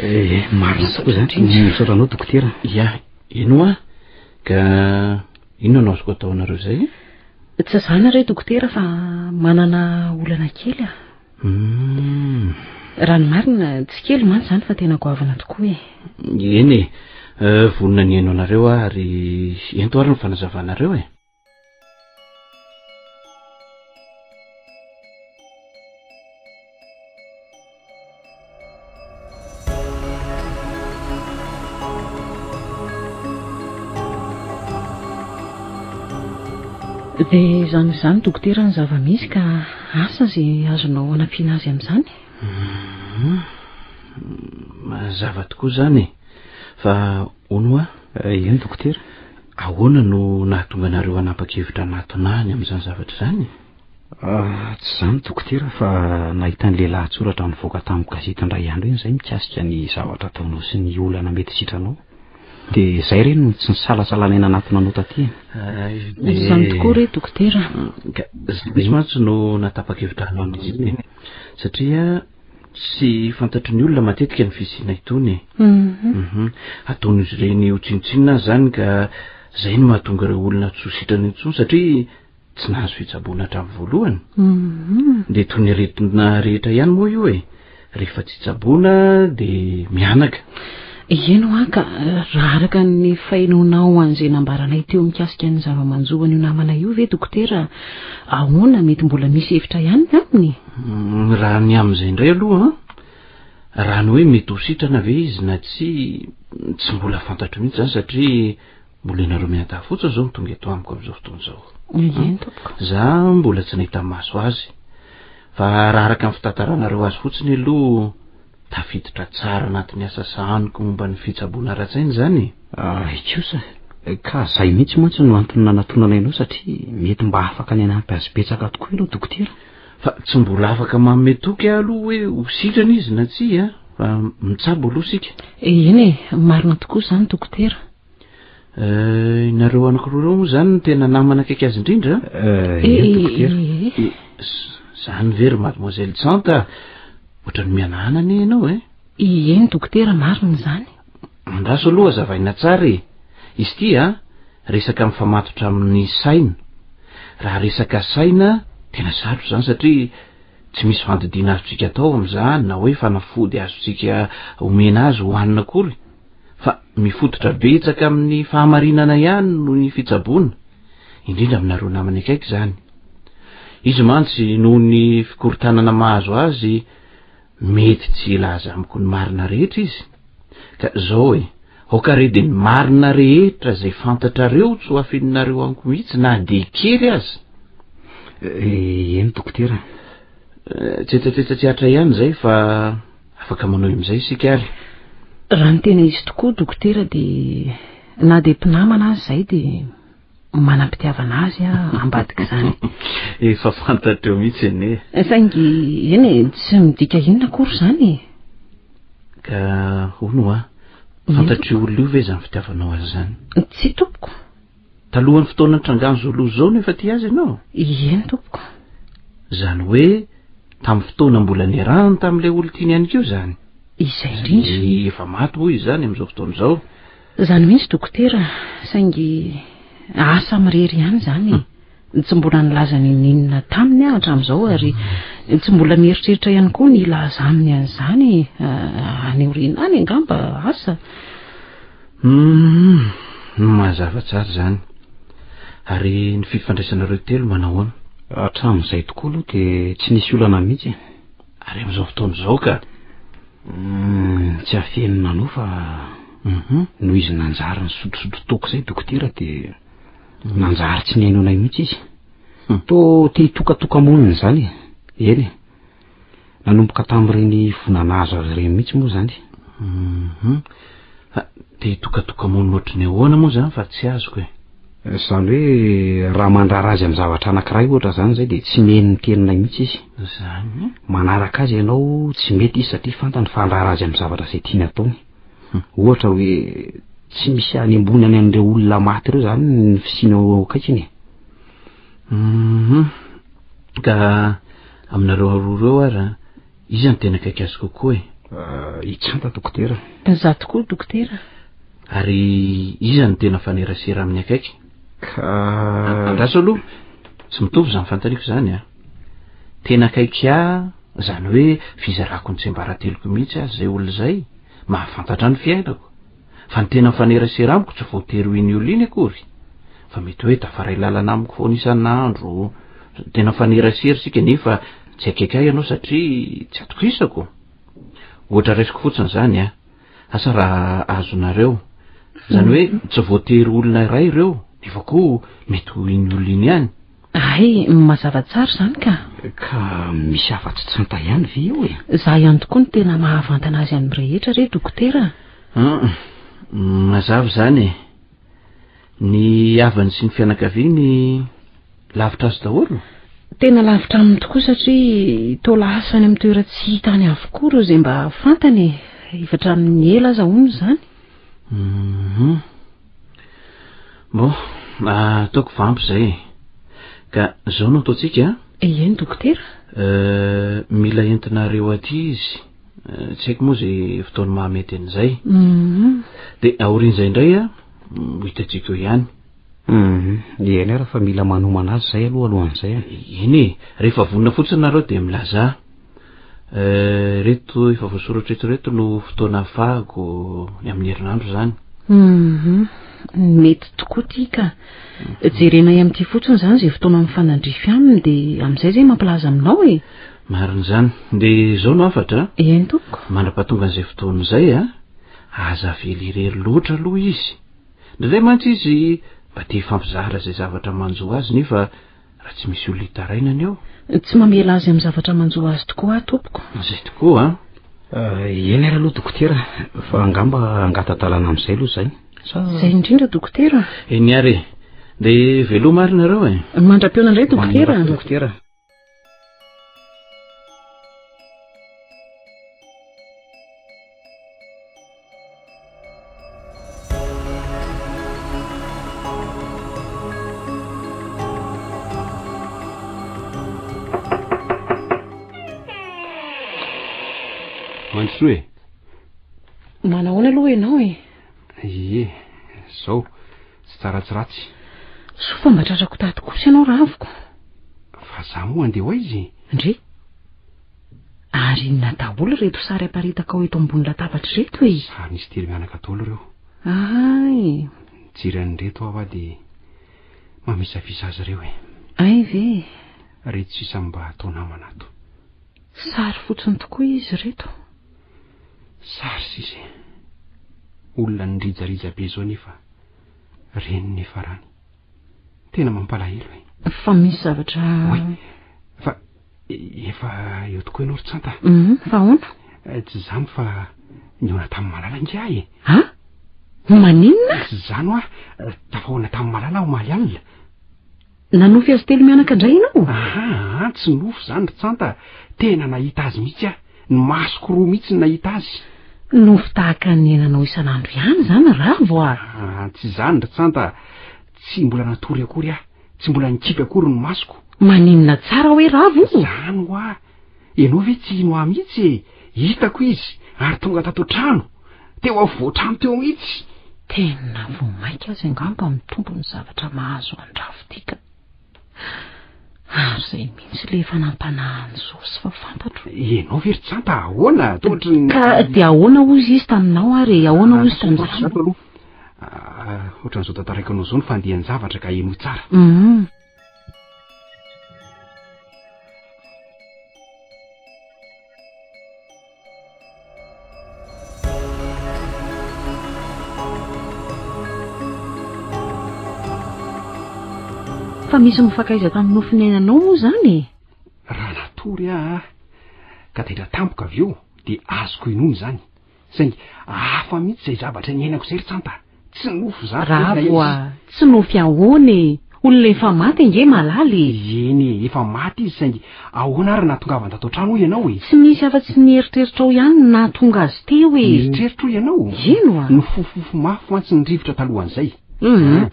Eh, marina tokoa izany. Misaotra anao dokotera. Ya, eny hoa. Ka inona no azoko atao anareo izay e? Tsy izany re dokotera fa manana olana kely aho. Hmm. Raha ny marina, tsy kely mantsy izany fa tena goavana tokoa e. Eny e, eh, vonona ny haino anareo aho ary ento ary ny fanazavanareo e. Dia izany izany dokotera ny zava-misy ka asa izay azonao anampiana azy amin'izany? Hum, mazava tokoa izany e. Fa hono hoa? Eny dokotera. Ahoana no nahatonga anareo hanapa-kevitra hanatona ahy ny amin'izany zavatra izany? Ah, tsy izany dokotera fa nahita an'ilay lahatsoratra nivoaka tamin'ny gazety indray andro iny izay mikasika ny zavatra ataonao sy ny olana mety sitranao. Dia izay re no tsy nisalasalanay nanatona anao taty e. Izany tokoa re dokotera. Ka izay mantsy no nahatapa-kevitra hanao an'izy ireny satria tsy fantatry ny olona matetika ny fisiana itony e. Mhm. Ataon'izy ireny ho tsinontsinona aza izany ka izay no mahatonga ireo olona tsy ho sitrana intsony satria tsy nahazo fitsaboana hatramin'ny voalohany. Dia toy ny aretina rehetra ihany moa io e. Rehefa tsy tsaboina dia mihanaka. Eny hoa ka, raha araka ny fahenoanao an'izay nambaranay teo mikasika ny zava-manjo an'io namanay io ve dokotera, ahoana, mety mbola misy hevitra ihany ny aminy? Raha ny amin'izay indray aloha an, raha ny hoe mety ho sitrana ve izy na tsia, tsy mbola fantatro mihitsy izany satria Mbola ianareo mianadahy fotsiny izao no tonga eto amiko amin'izao fotoana izao. Eny tompoko. Za mbola tsy nahita maso azy. Fa raha araka ny fitantaranareo azy fotsiny aloha, tafiditra tsara anatin'ny asa sahaniko momba ny fitsaboana ara-tsaina izany e. Ay kosa, ka zay mihitsy mantsy no antony nanatonanay anao satria mety mba afaka ny hanampy azy betsaka tokoa ianao dokotera. Fa tsy mbola afaka manome toky aho aloha hoe ho sitrana izy na tsia fa mitsabo aloha isika. Eny e, marina tokoa izany dokotera. Eh, nareo anankiroa ireo moa izany no tena namana akaiky azy indrindra? Eh, eny dokotera. Eh, izany ve ry mademoiselle Tsanta? Ohatran'ny mihanahana anie ianao e. Eny dokotera, marina izany. Andraso aloha hazavaina tsara e. Izy ity a, resaka mifamatotra amin'ny saina. Raha resaka saina, tena sarotra izany satria tsy misy fandidiana azontsika atao amin'izany na hoe fanafody azontsika omena azy hohanina akory. Fa mifototra betsaka amin'ny fahamarinana ihany no ny fitsaboana, indrindra aminareo namany akaiky izany. Izy mantsy noho ny fikorontanana mahazo azy, mety tsy hilaza amiko ny marina rehetra izy. Ka zao e, aoka re dia ny marina rehetra izay fantatrareo tsy ho afeninareo amiko mihitsy na dia kely aza. Eh, eny dokotera. Eh, tsetsatsetsa tsy hatra ihany izay fa afaka manohy amin'izay isika ary. Raha ny tena izy tokoa dokotera dia na dia mpinamana aza izay dia manam-pitiavana azy aho ambadik'izany. Efa fantatreo mihitsy anie. Saingy eny e, tsy midika inona akory izany e. Ka hono hoa, fantatr'io olona io ve izany fitiavanao azy izany? Tsia tompoko. Talohan'ny fotoana nitrangan'izao loza izao no efa tia azy ianao? Eny tompoko. Izany hoe tamin'ny fotoana mbola niarahany tamin'ilay olon-tiany ihany koa izany? Izay indrindra. Efa maty hoy izy izany amin'izao fotoana izao. Izany mihitsy dokotera, saingy asa samirery ihany izany e. Tsy mbola nilaza n'inon'inona taminy aho hatramin'izao ary tsy mbola mieritreritra ihany koa ny hilaza aminy an'izany any aoriana any angamba, asa. Humm, mazava tsara izany. Ary ny fifandraisanareo telo manahoana? Hatramin'izay tokoa aloha dia tsy nisy olana mihitsy e. Ary amin'izao fotoana izao ka? Humm, tsy afenina anao fa noho izy nanjary nisotrosotro toaka izay dokotera dia nanjary tsy nihaino anay mihitsy izy. Toa te hitokatoka-monina izany e. Eny e. Nanomboka tamin'ireny voa nahazo azy ireny mihitsy moa izany. Humm. Fa te hitokatoka-monina ohatry ny ahoana moa izany fa tsy azoko e. Izany hoe raha mandrara azy amin'ny zavatra anankiray ohatra izany izay dia tsy miheno ny teninay mihitsy izy. Izany? Manaraka azy ianao tsy mety izy satria fantany fa handrara azy amin'ny zavatra izay tiany ataony. Ohatra hoe tsy misy any ambony any an'ireo olona maty ireo izany ny fisiana eo akaikiny e. Humm. Ka aminareo roa ireo ary an, iza no tena akaiky azy kokoa e? I Tsanta dokotera. Izaho tokoa dokotera. Ary iza no tena mifanerasera aminy akaiky? Ka. Andraso aloha, tsy mitovy izany fanontaniako izany an. Tena akaiky ahy, izany hoe fizarako ny tsiambarateloko mihitsy aza izay olona izay, mahafantatra ny fiainako. Fa ny tena mifanerasera amiko tsy voatery ho iny olona iny akory, fa mety hoe tafaray lalana amiko foana isan'andro, tena mifanerasera isika nefa tsy akaiky ahy ianao satria tsy atokisako. Ohatra raisiko fotsiny izany an, asa raha azonareo. Izany hoe tsy voatery olona iray ireo, nefa koa mety ho iny olona iny ihany. Hay, mazava tsara izany ka. Ka misy afa-tsy tsanta ihany ve eo e? Izaho ihany tokoa no tena mahavantana azy amin'ny rehetra re dokotera a! Hum, mazava izany e. Ny havany sy ny fianakaviany lavitra azy daholo? Tena lavitra aminy tokoa satria toa lasa any amin'ny toeran-tsy hita any avokoa ireo izay mba fantany e. Efa hatramin'ny ela aza hono izany. Hum. Bon, ataoko fa ampy izay e. Ka izao no ataontsika a. Eny dokotera. Euh, mila entinareo aty izy. Tsy haiko moa izay fotoana mahamety an'izay. Hum. Dia aorian'izay indray a, ho hitantsika eo ihany. Hum, eny ary fa mila manomana azy izay aloha alohan'izay a. Eny e, rehefa vonona fotsiny nareo dia milazà. Ireto efa voasoratra eto ireto no fotoana afahako ny amin'ny herinandro izany. Hum, mety tokoa ity ka. Jerenay amin'ity fotsiny izany izay fotoana mifanandrify aminy dia amin'izay izay mampilaza aminao e. Marina izany. Dia izao no hafatra a. Eny tompoko. Mandra-pahatonga an'izay fotoana izay a, aza avela irery loatra aloha izy. Indraindray mantsy izy mba te hifampizara izay zavatra manjo azy nefa raha tsy misy olona hitarainany eo. Tsy mamela azy amin'ny zavatra manjo azy tokoa aho tompoko. Izay tokoa an. Eny ary aloha dokotera fa angamba hangata-dalana amin'izay aloha izay. Sa. Izay indrindra dokotera. Eny ary e. Dia veloma ary nareo e. Mandra-pihaona indray dokotera. Mandra-pihaona dokotera. Mandrosoa e! Manahoana aloha ianao e? Ie, zao, tsy tsara tsy ratsy. Soa fa mba tratrako tato kosa ianao Ravoko. Fa za moa andeha ho aiza e? Ndry! Ary inona daholo ireto sary aparitaka ao eto ambony latabatra ireto e? Sary nisy telo mianaka daholo ireo. Ay! Nijery an'ireto aho dia mamisavisa azy ireo e. Ay ve? Ireto sisa mba atao namana ato. Sary fotsiny tokoa izy ireto. Sary sisa e. Olona nirijarija be izao nefa reny niafarany. Tena mampalahelo e. Fa misy zavatra. Oay, fa efa eo tokoa ianao ry Tsanta. Hum, fa ahoana? Eh, tsy izany fa nihaona tamin'i Malala ange aho e. Ha? Maninona? Tsy izany hoa, eh, tafahoana tamin'i Malala aho omaly alina. Nanofy azy telo mianaka indray ianao? Aha, tsy nofy izany ry Tsanta, tena nahita azy mihitsy aho. Ny masoko roa mihitsy no nahita azy. Nofy tahaka ny niainanao isan'andro ihany izany Ravo a! Ah, tsy izany ry Tsanta, tsy mbola natory akory aho, tsy mbola nikipy akory ny masoko. Maninona tsara hoe Ravo? Izany hoa! Ianao ve tsy hino ahy mihitsy e? Hitako izy ary tonga tato an-trano, teo afovoan-trano teo mihitsy. Tena vao mainka aza angamba mitombo ny zavatra mahazo an-dRavo ity ka. Ary izay mihitsy ilay efa nampanahan'i Zosy fa fantatro. Ianao ve ry Tsanta ahoana? Toa ohatry ny. Ka dia ahoana hozy izy taminao ary e? Ahoana hozy tamin'izany? Zato aloha. Ah, ohatran'izao tantaraiko anao izao ny fandehan-javatra ka henoy tsara. Hum. Fa misy mifankaiza tamin'ny nofy niainanao moa izany e? Raha natory aho ka taitra tampoka avy eo dia azoko inoana izany. Saingy hafa mihitsy izay zavatra niainako izay ry Tsanta. Tsy nofy izany. Ravo a! Tsy nofy ahoana e? Olona efa maty ange Malala e! Eny e, efa maty izy saingy ahoana ary nahatongavany tato an-trano hoy ianao e? Tsy nisy afa-tsy ny eritreritrao ihany no nahatonga azy teo e! Nieritreritra hoy ianao? Eny oa! Nifofofofo mafy mantsy ny rivotra talohan'izay. Hum,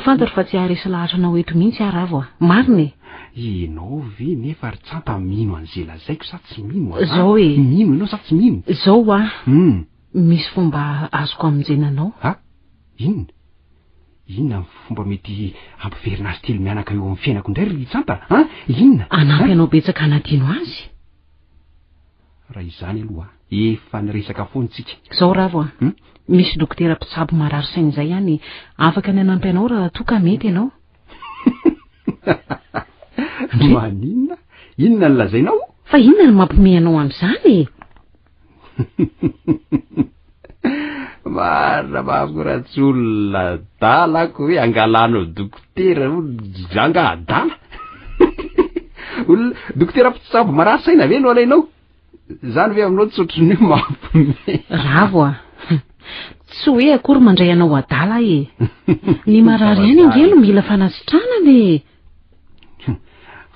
fantatro fa tsy haharesy lahatra anao eto mihitsy aho Ravo a! Marina e! Ianao ve nefa ry Tsanta mino an'izay lazaiko sa tsy mino a? Zao e! Mino ianao sa tsy mino? Zao hoa, Hum. misy fomba azoko hamonjena anao. Ha? Inona? Inona ny fomba mety hampiverina azy telo mianaka eo amin'ny fiainako indray ry Tsanta a? Inona? Hanampy anao betsaka hanadino azy. Raha izany aloha, efa niresaka foana tsika. Zao Ravo a, Hum? misy dokotera mpitsabo marary saina izay any, afaka ny hanampy anao raha toa ka mety ianao. Maninona? Inona no lazainao? Fa inona no mampiomehy anao amin'izany e? Marina mampiratsy olona adala ako hoe angalanao dokotera hono, za nga adala? Olona dokotera mpitsabo marary saina ve no alainao? Zany ve aminao tsy ohatran'ny hoe mampime? Ravo a! Tsy hoe akory mandray anao adala e! Ny marary ihany ange no mila fanasitranana e!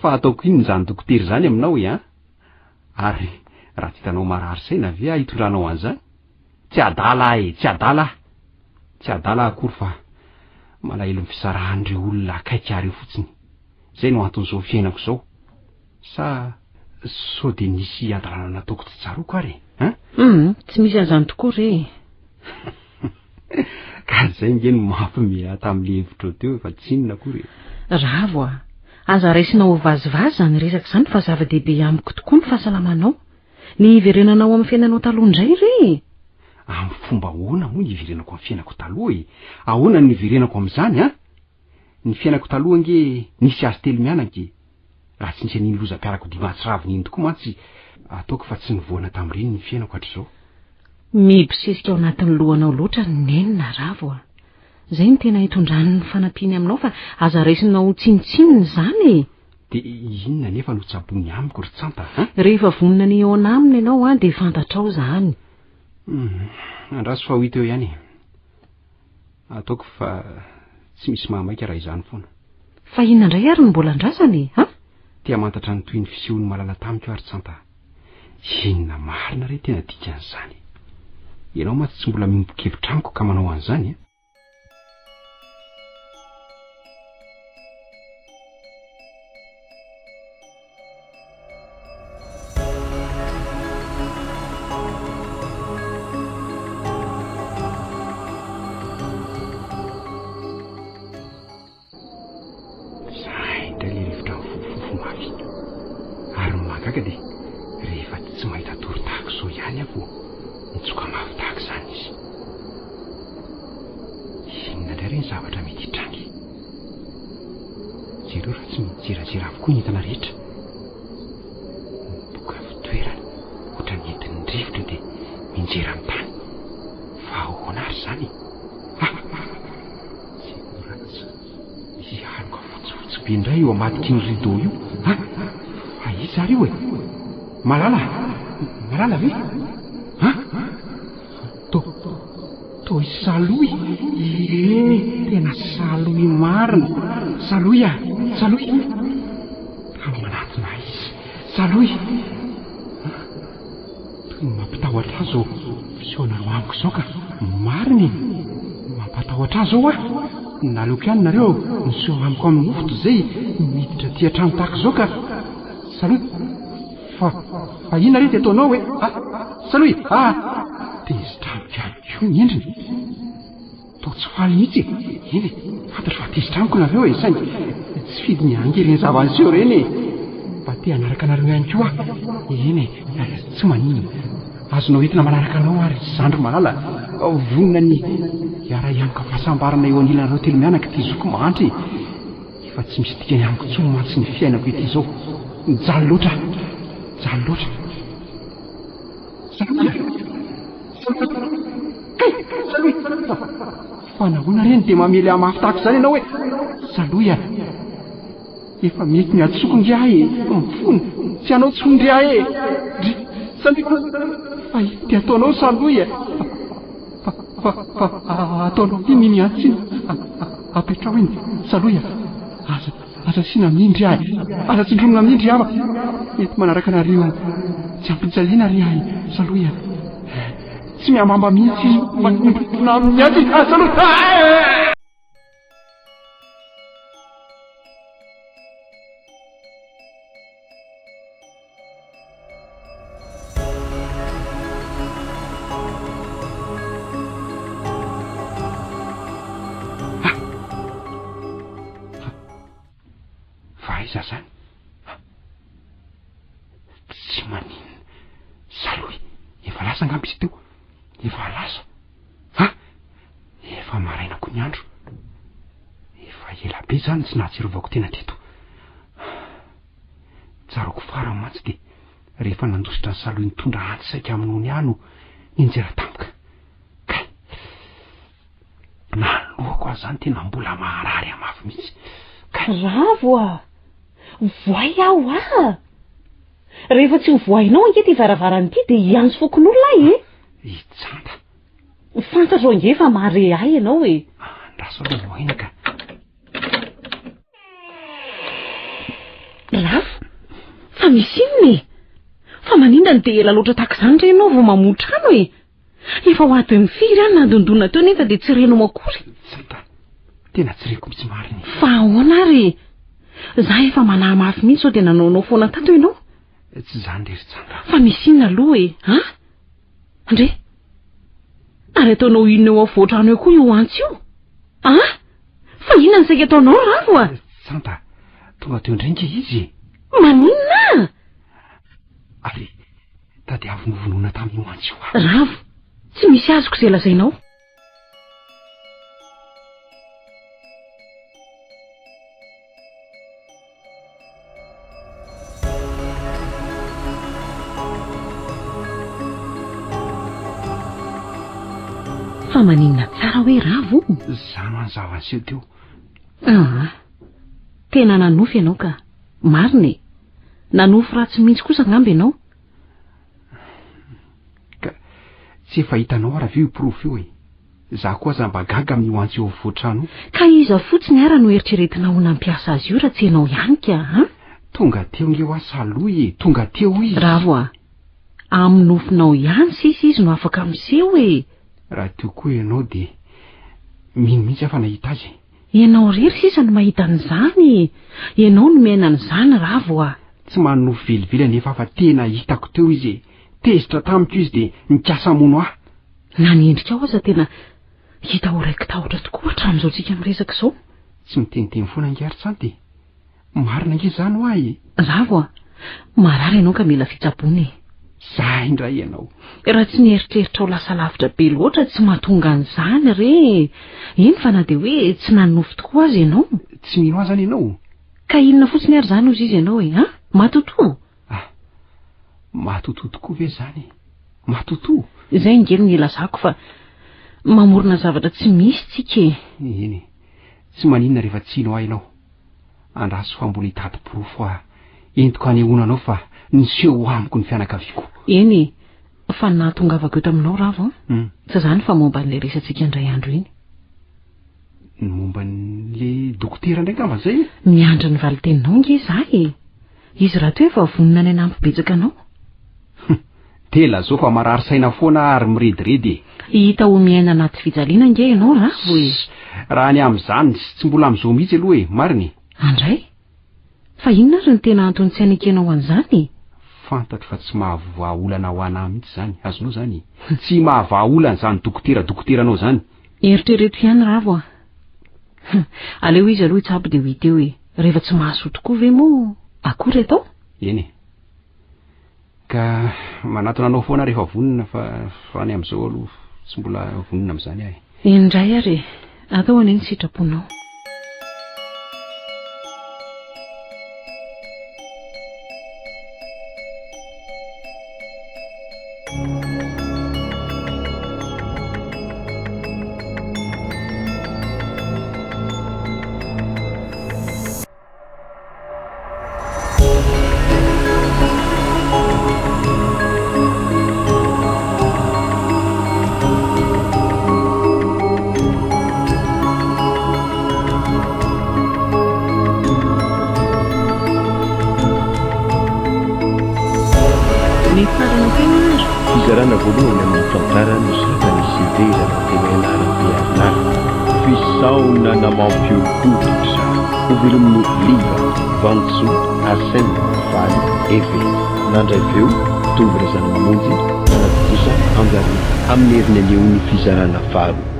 Fa ataoko inona izany dokotera izany aminao e an? Ary raha tsy hitanao marary saina ve aho hitondranao an'izany? Tsy adala aho e, tsy adala aho! Tsy adala aho akory fa malahelo ny fisarahan'ireo olona akaiky ahy ireo fotsiny. Izay no anton'izao fiainako izao. Sa sao dia nisy hadalana nataoko tsy tsaroako ary e? Hein? Hum, tsy misy an'izany tokoa re e. Ka izay nge no mampime ahy tamin'ilay hevitrao teo fa tsy inona akory e. Ravo a! Aza raisina ho vazivazy izany resaka izany fa zava-dehibe amiko tokoa ny fahasalamanao. Ny hiverenanao amin'ny fiainanao taloha indray re e! Amin'ny fomba ahoana moa ny hiverenako amin'ny fiainako taloha e? Ahoana no hiverenako amin'izany an? Ny fiainako taloha ange nisy azy telo mianaka e! Raha tsy nisy an'iny lozam-piarakodia mahatsiravina iny tokoa mantsy, ataoko fa tsy nivoana tamin'ireny ny fiainako hatrizao. Mibosesika ao anatin'ny lohanao loatra ny nenina Ravo a! Izay no tena itondrany ny fanampiany aminao fa aza raisinao ho tsinontsinona izany e! Dia inona anefa no tsaboiny amiko ry Tsanta a? Rehefa vonona ny hihaona aminy ianao an, dia fantatrao izany. Hum, andraso fa ho hita eo ihany e. Ataoko fa tsy misy mahamaika raha izany foana. Fa inona indray ary no mbola andrasana e? An? Te hamantatra ny tohin'ny fisehon'i Malala tamiko aho ry Tsanta a. Inona marina re tena dikan'izany? Ianao mantsy tsy mbola miombon-kevitra amiko ka manao an'izany a. Zay indray le rivotra mifofofofo mafy. Ary ny mahagaga dia rehefa tsy mahita tory tahaka izao ihany aho vao mitsoka mafy tahaka izany izy. Inona indray re ny zavatra mety hitranga e? Jereo raha tsy mijerazera avokoa ny entana rehetra. Miboka fitoerana ohatran'ny entin'ny rivotra dia mianjera amin'ny tany. Fa ahoana ary izany e? Jereo misy aloka fotsifotsy be indray eo ambadik'iny rideau io. Ha! Fa iza ary io e? Malala! Malala ve? Ha! To, toy salohy? Ie, tena salohy marina. Salohy ah, salohy. Fa manatona ahy izy. Salohy. Toy ny mampitahotra ahy izao fisehonareo amiko izao ka. Marina e. Mampatahotra ahy izao ah. Naleoko ihany nareo miseho amiko amin'ny nofo toy izay miditra aty an-trano tahaka izao ka. Salohy. Fa, fa inona re ty ataonao e? Ah, salohy! Ah! Tezitra amiko ihany koa ny endriny. Toa tsy faly mihitsy e. Eny e, fantatro fa tezitra amiko nareo e, saingy tsy fidiny ange ireny zava-niseho ireny e. Mba te hanaraka anareo ihany koa aho. Eny e, tsy maninona. Azonao entina manaraka anao aho ry zandry malala. Vonona ny hiara-hianoka fahasambarana eo anilanareo telo mianaka ity zoky mahantra e. Efa tsy misy dikany amiko intsony mantsy ny fiainako ety izao. Mijaly loatra aho. Mijaly loatra. Salohy a! Salohy! Kay! Salohy! Fa, fa nahoana re no dia mamely ahy mafy tahaka izany ianao e? Salohy a! Efa mety ny hadisoako nge ahy e! Mifona! Tsy hanao intsony ndry ahy e! Dry! Salohy! Fa inona dia ataonao Salohy a? Fa, fa, fa ataonao inona iny antsy iny? Apetraho iny, salohy a! Aza, aza asiana amin'iny ry ahy! Aza tsindronina amin'iny ry hava! Ento manaraka anareo tsy ampijaliana ry ahy, salohy a! Tsy miambamba mihitsy izy manindrona amin'ny antsy, ah, salohy! Ah! Fa aiza zany? Tsy maninona. Salohy, efa lasa angamba izy teo. Efa lasa. Ha! Efa maraina koa ny andro. Efa ela be zany tsy nahatsiarovako tena teto. Tsaroako farany mantsy dia rehefa nandositra ny salohy nitondra antsy saika hamonoany ahy no nianjera tampoka. Kay! Na ny lohako aza zany tena mbola maharary ahy mafy mihitsy. Kay! Ravo a! Voay aho ah! Rehefa tsy ho voahinao ange ity varavarana ity dia hiantso fokonolona aho e! I Tsanta. Fantatro ange fa mahare ahy ianao e! Andraso aloha vohaina ka. Rafo, fa misy inona e? Fa maninona no dia ela loatra tahaka izany re ianao vao mamoha trano e? Efa ho adin'ny firy aho nandondona teo nefa dia tsy renao akory. Tsanta, tena tsy reko mihitsy marina e. Fa ahoana ary e? Za efa manahy mafy mihitsy sao dia nanaonao foana tato ianao. Tsy izany re ry Tsanta. Fa misy inona aloha e? An? Andre, ary ataonao inona eo afovoan-trano eo koa io antsy io? An? Fa inona no saika ataonao Ravo a? Tsanta, tonga teo indray nge izy e. Maninona? Ary tadiavo novonoina tamin'io antsy io aho. Ravo, tsy misy azoko izay lazainao. Fa maninona tsara hoe Ravo? Zany ho an'ny zava-niseho teo. Ah, tena nanofy ianao ka. Marina e. Nanofy ratsy mihitsy kosa angamba ianao. Ka tsy efa hitanao ara ve io porofo io e? Za koa aza mba gaga amin'io antsy eo afovoan-trano io. Ka iza fotsiny ara no eritreretinao ho nampiasa azy io raha tsy ianao ihany ka an? Tonga teo nge hoa Salohy e, tonga teo izy. Ravo a, amin'ny nofinao ihany sisa izy no afaka miseho e! Raha teo koa ianao dia mino mihitsy aho fa nahita azy e. Ianao irery sisa no mahita an'izany e! Ianao no miaina an'izany Ravo a! Tsy manonofy velively anefa aho fa tena hitako teo izy e! Tezitra tamiko izy dia nikasa hamono ahy. Na ny endrikao aza tena hita ho raiki-tahotra tokoa hatramin'izao tsika miresaka izao. Tsy miteniteny foana ange ry Tsanty e! Marina ange izany hoa e! Ravo a! Marary ianao ka mila fitsaboana e! Za indray ianao. Raha tsy ny eritreritrao lasa lavitra be loatra tsy mahatonga an'izany re e! Eny fa na dia hoe tsy nanonofy tokoa aza ianao. Tsy mino ahy izany ianao? Ka inona fotsiny ary izany hozy izy ianao e! An? Matotoa? Ah! Matotoa tokoa ve izany e? Matotoa? Izay ange no nilazako fa mamorona zavatra tsy misy tsika e! Eny e! Tsy maninona rehefa tsy hino ahy ianao. Andraso fa mbola hitady porofo aho entiko hanehoana anao fa niseho amiko ny fianakaviako. Eny e, fa ny nahatongavako eto aminao Ravo an, tsy izany fa momba an'ilay resatsika indray andro iny. Ny momba an'ilay dokotera indray angamba izay e? Miandry ny valin-teninao ange izaho e! Izy rahateo efa vonona ny hanampy betsaka anao. Dia lazao fa marary saina foana aho ary mirediredy e! Hita ho miaina anaty fijaliana ange ianao Ravo e! Raha ny amin'izany, tsy mbola amin'izao mihitsy aloha e! Marina e! Andray! Fa inona ary no tena antony tsy hanekenao an'izany e? Fantatro fa tsy mahavoaha olana ho anà mihitsy izany, azonao izany e! Tsy mahavaha olana izany dokotera dokoteranao izany! Eritrereto ihany Ravo a! Aleo izy aloha hitsabo dia ho hita eo e! Rehefa tsy mahasoa tokoa ve moa akory atao? Eny e! Ka manatona anao foana rehefa vonona fa fa ny amin'izao aloha tsy mbola vonona amin'izany aho e. Eny indray ary e! Atao anie ny sitraponao. Nifarana teo ary. Fizarana voalohany amin'ny tantara nosoratan'i CD Ralantenaina Rabearinala. Fisaonana mampihoron-koditra. Hovelomin'i Liva, Vantsoa, Arsène, Faly, Eve. Nandray feo, Tovo Razanamamonjy, nanatontosa, Anjarivo. Amin'ny heriny anio ny fizarana faharoa.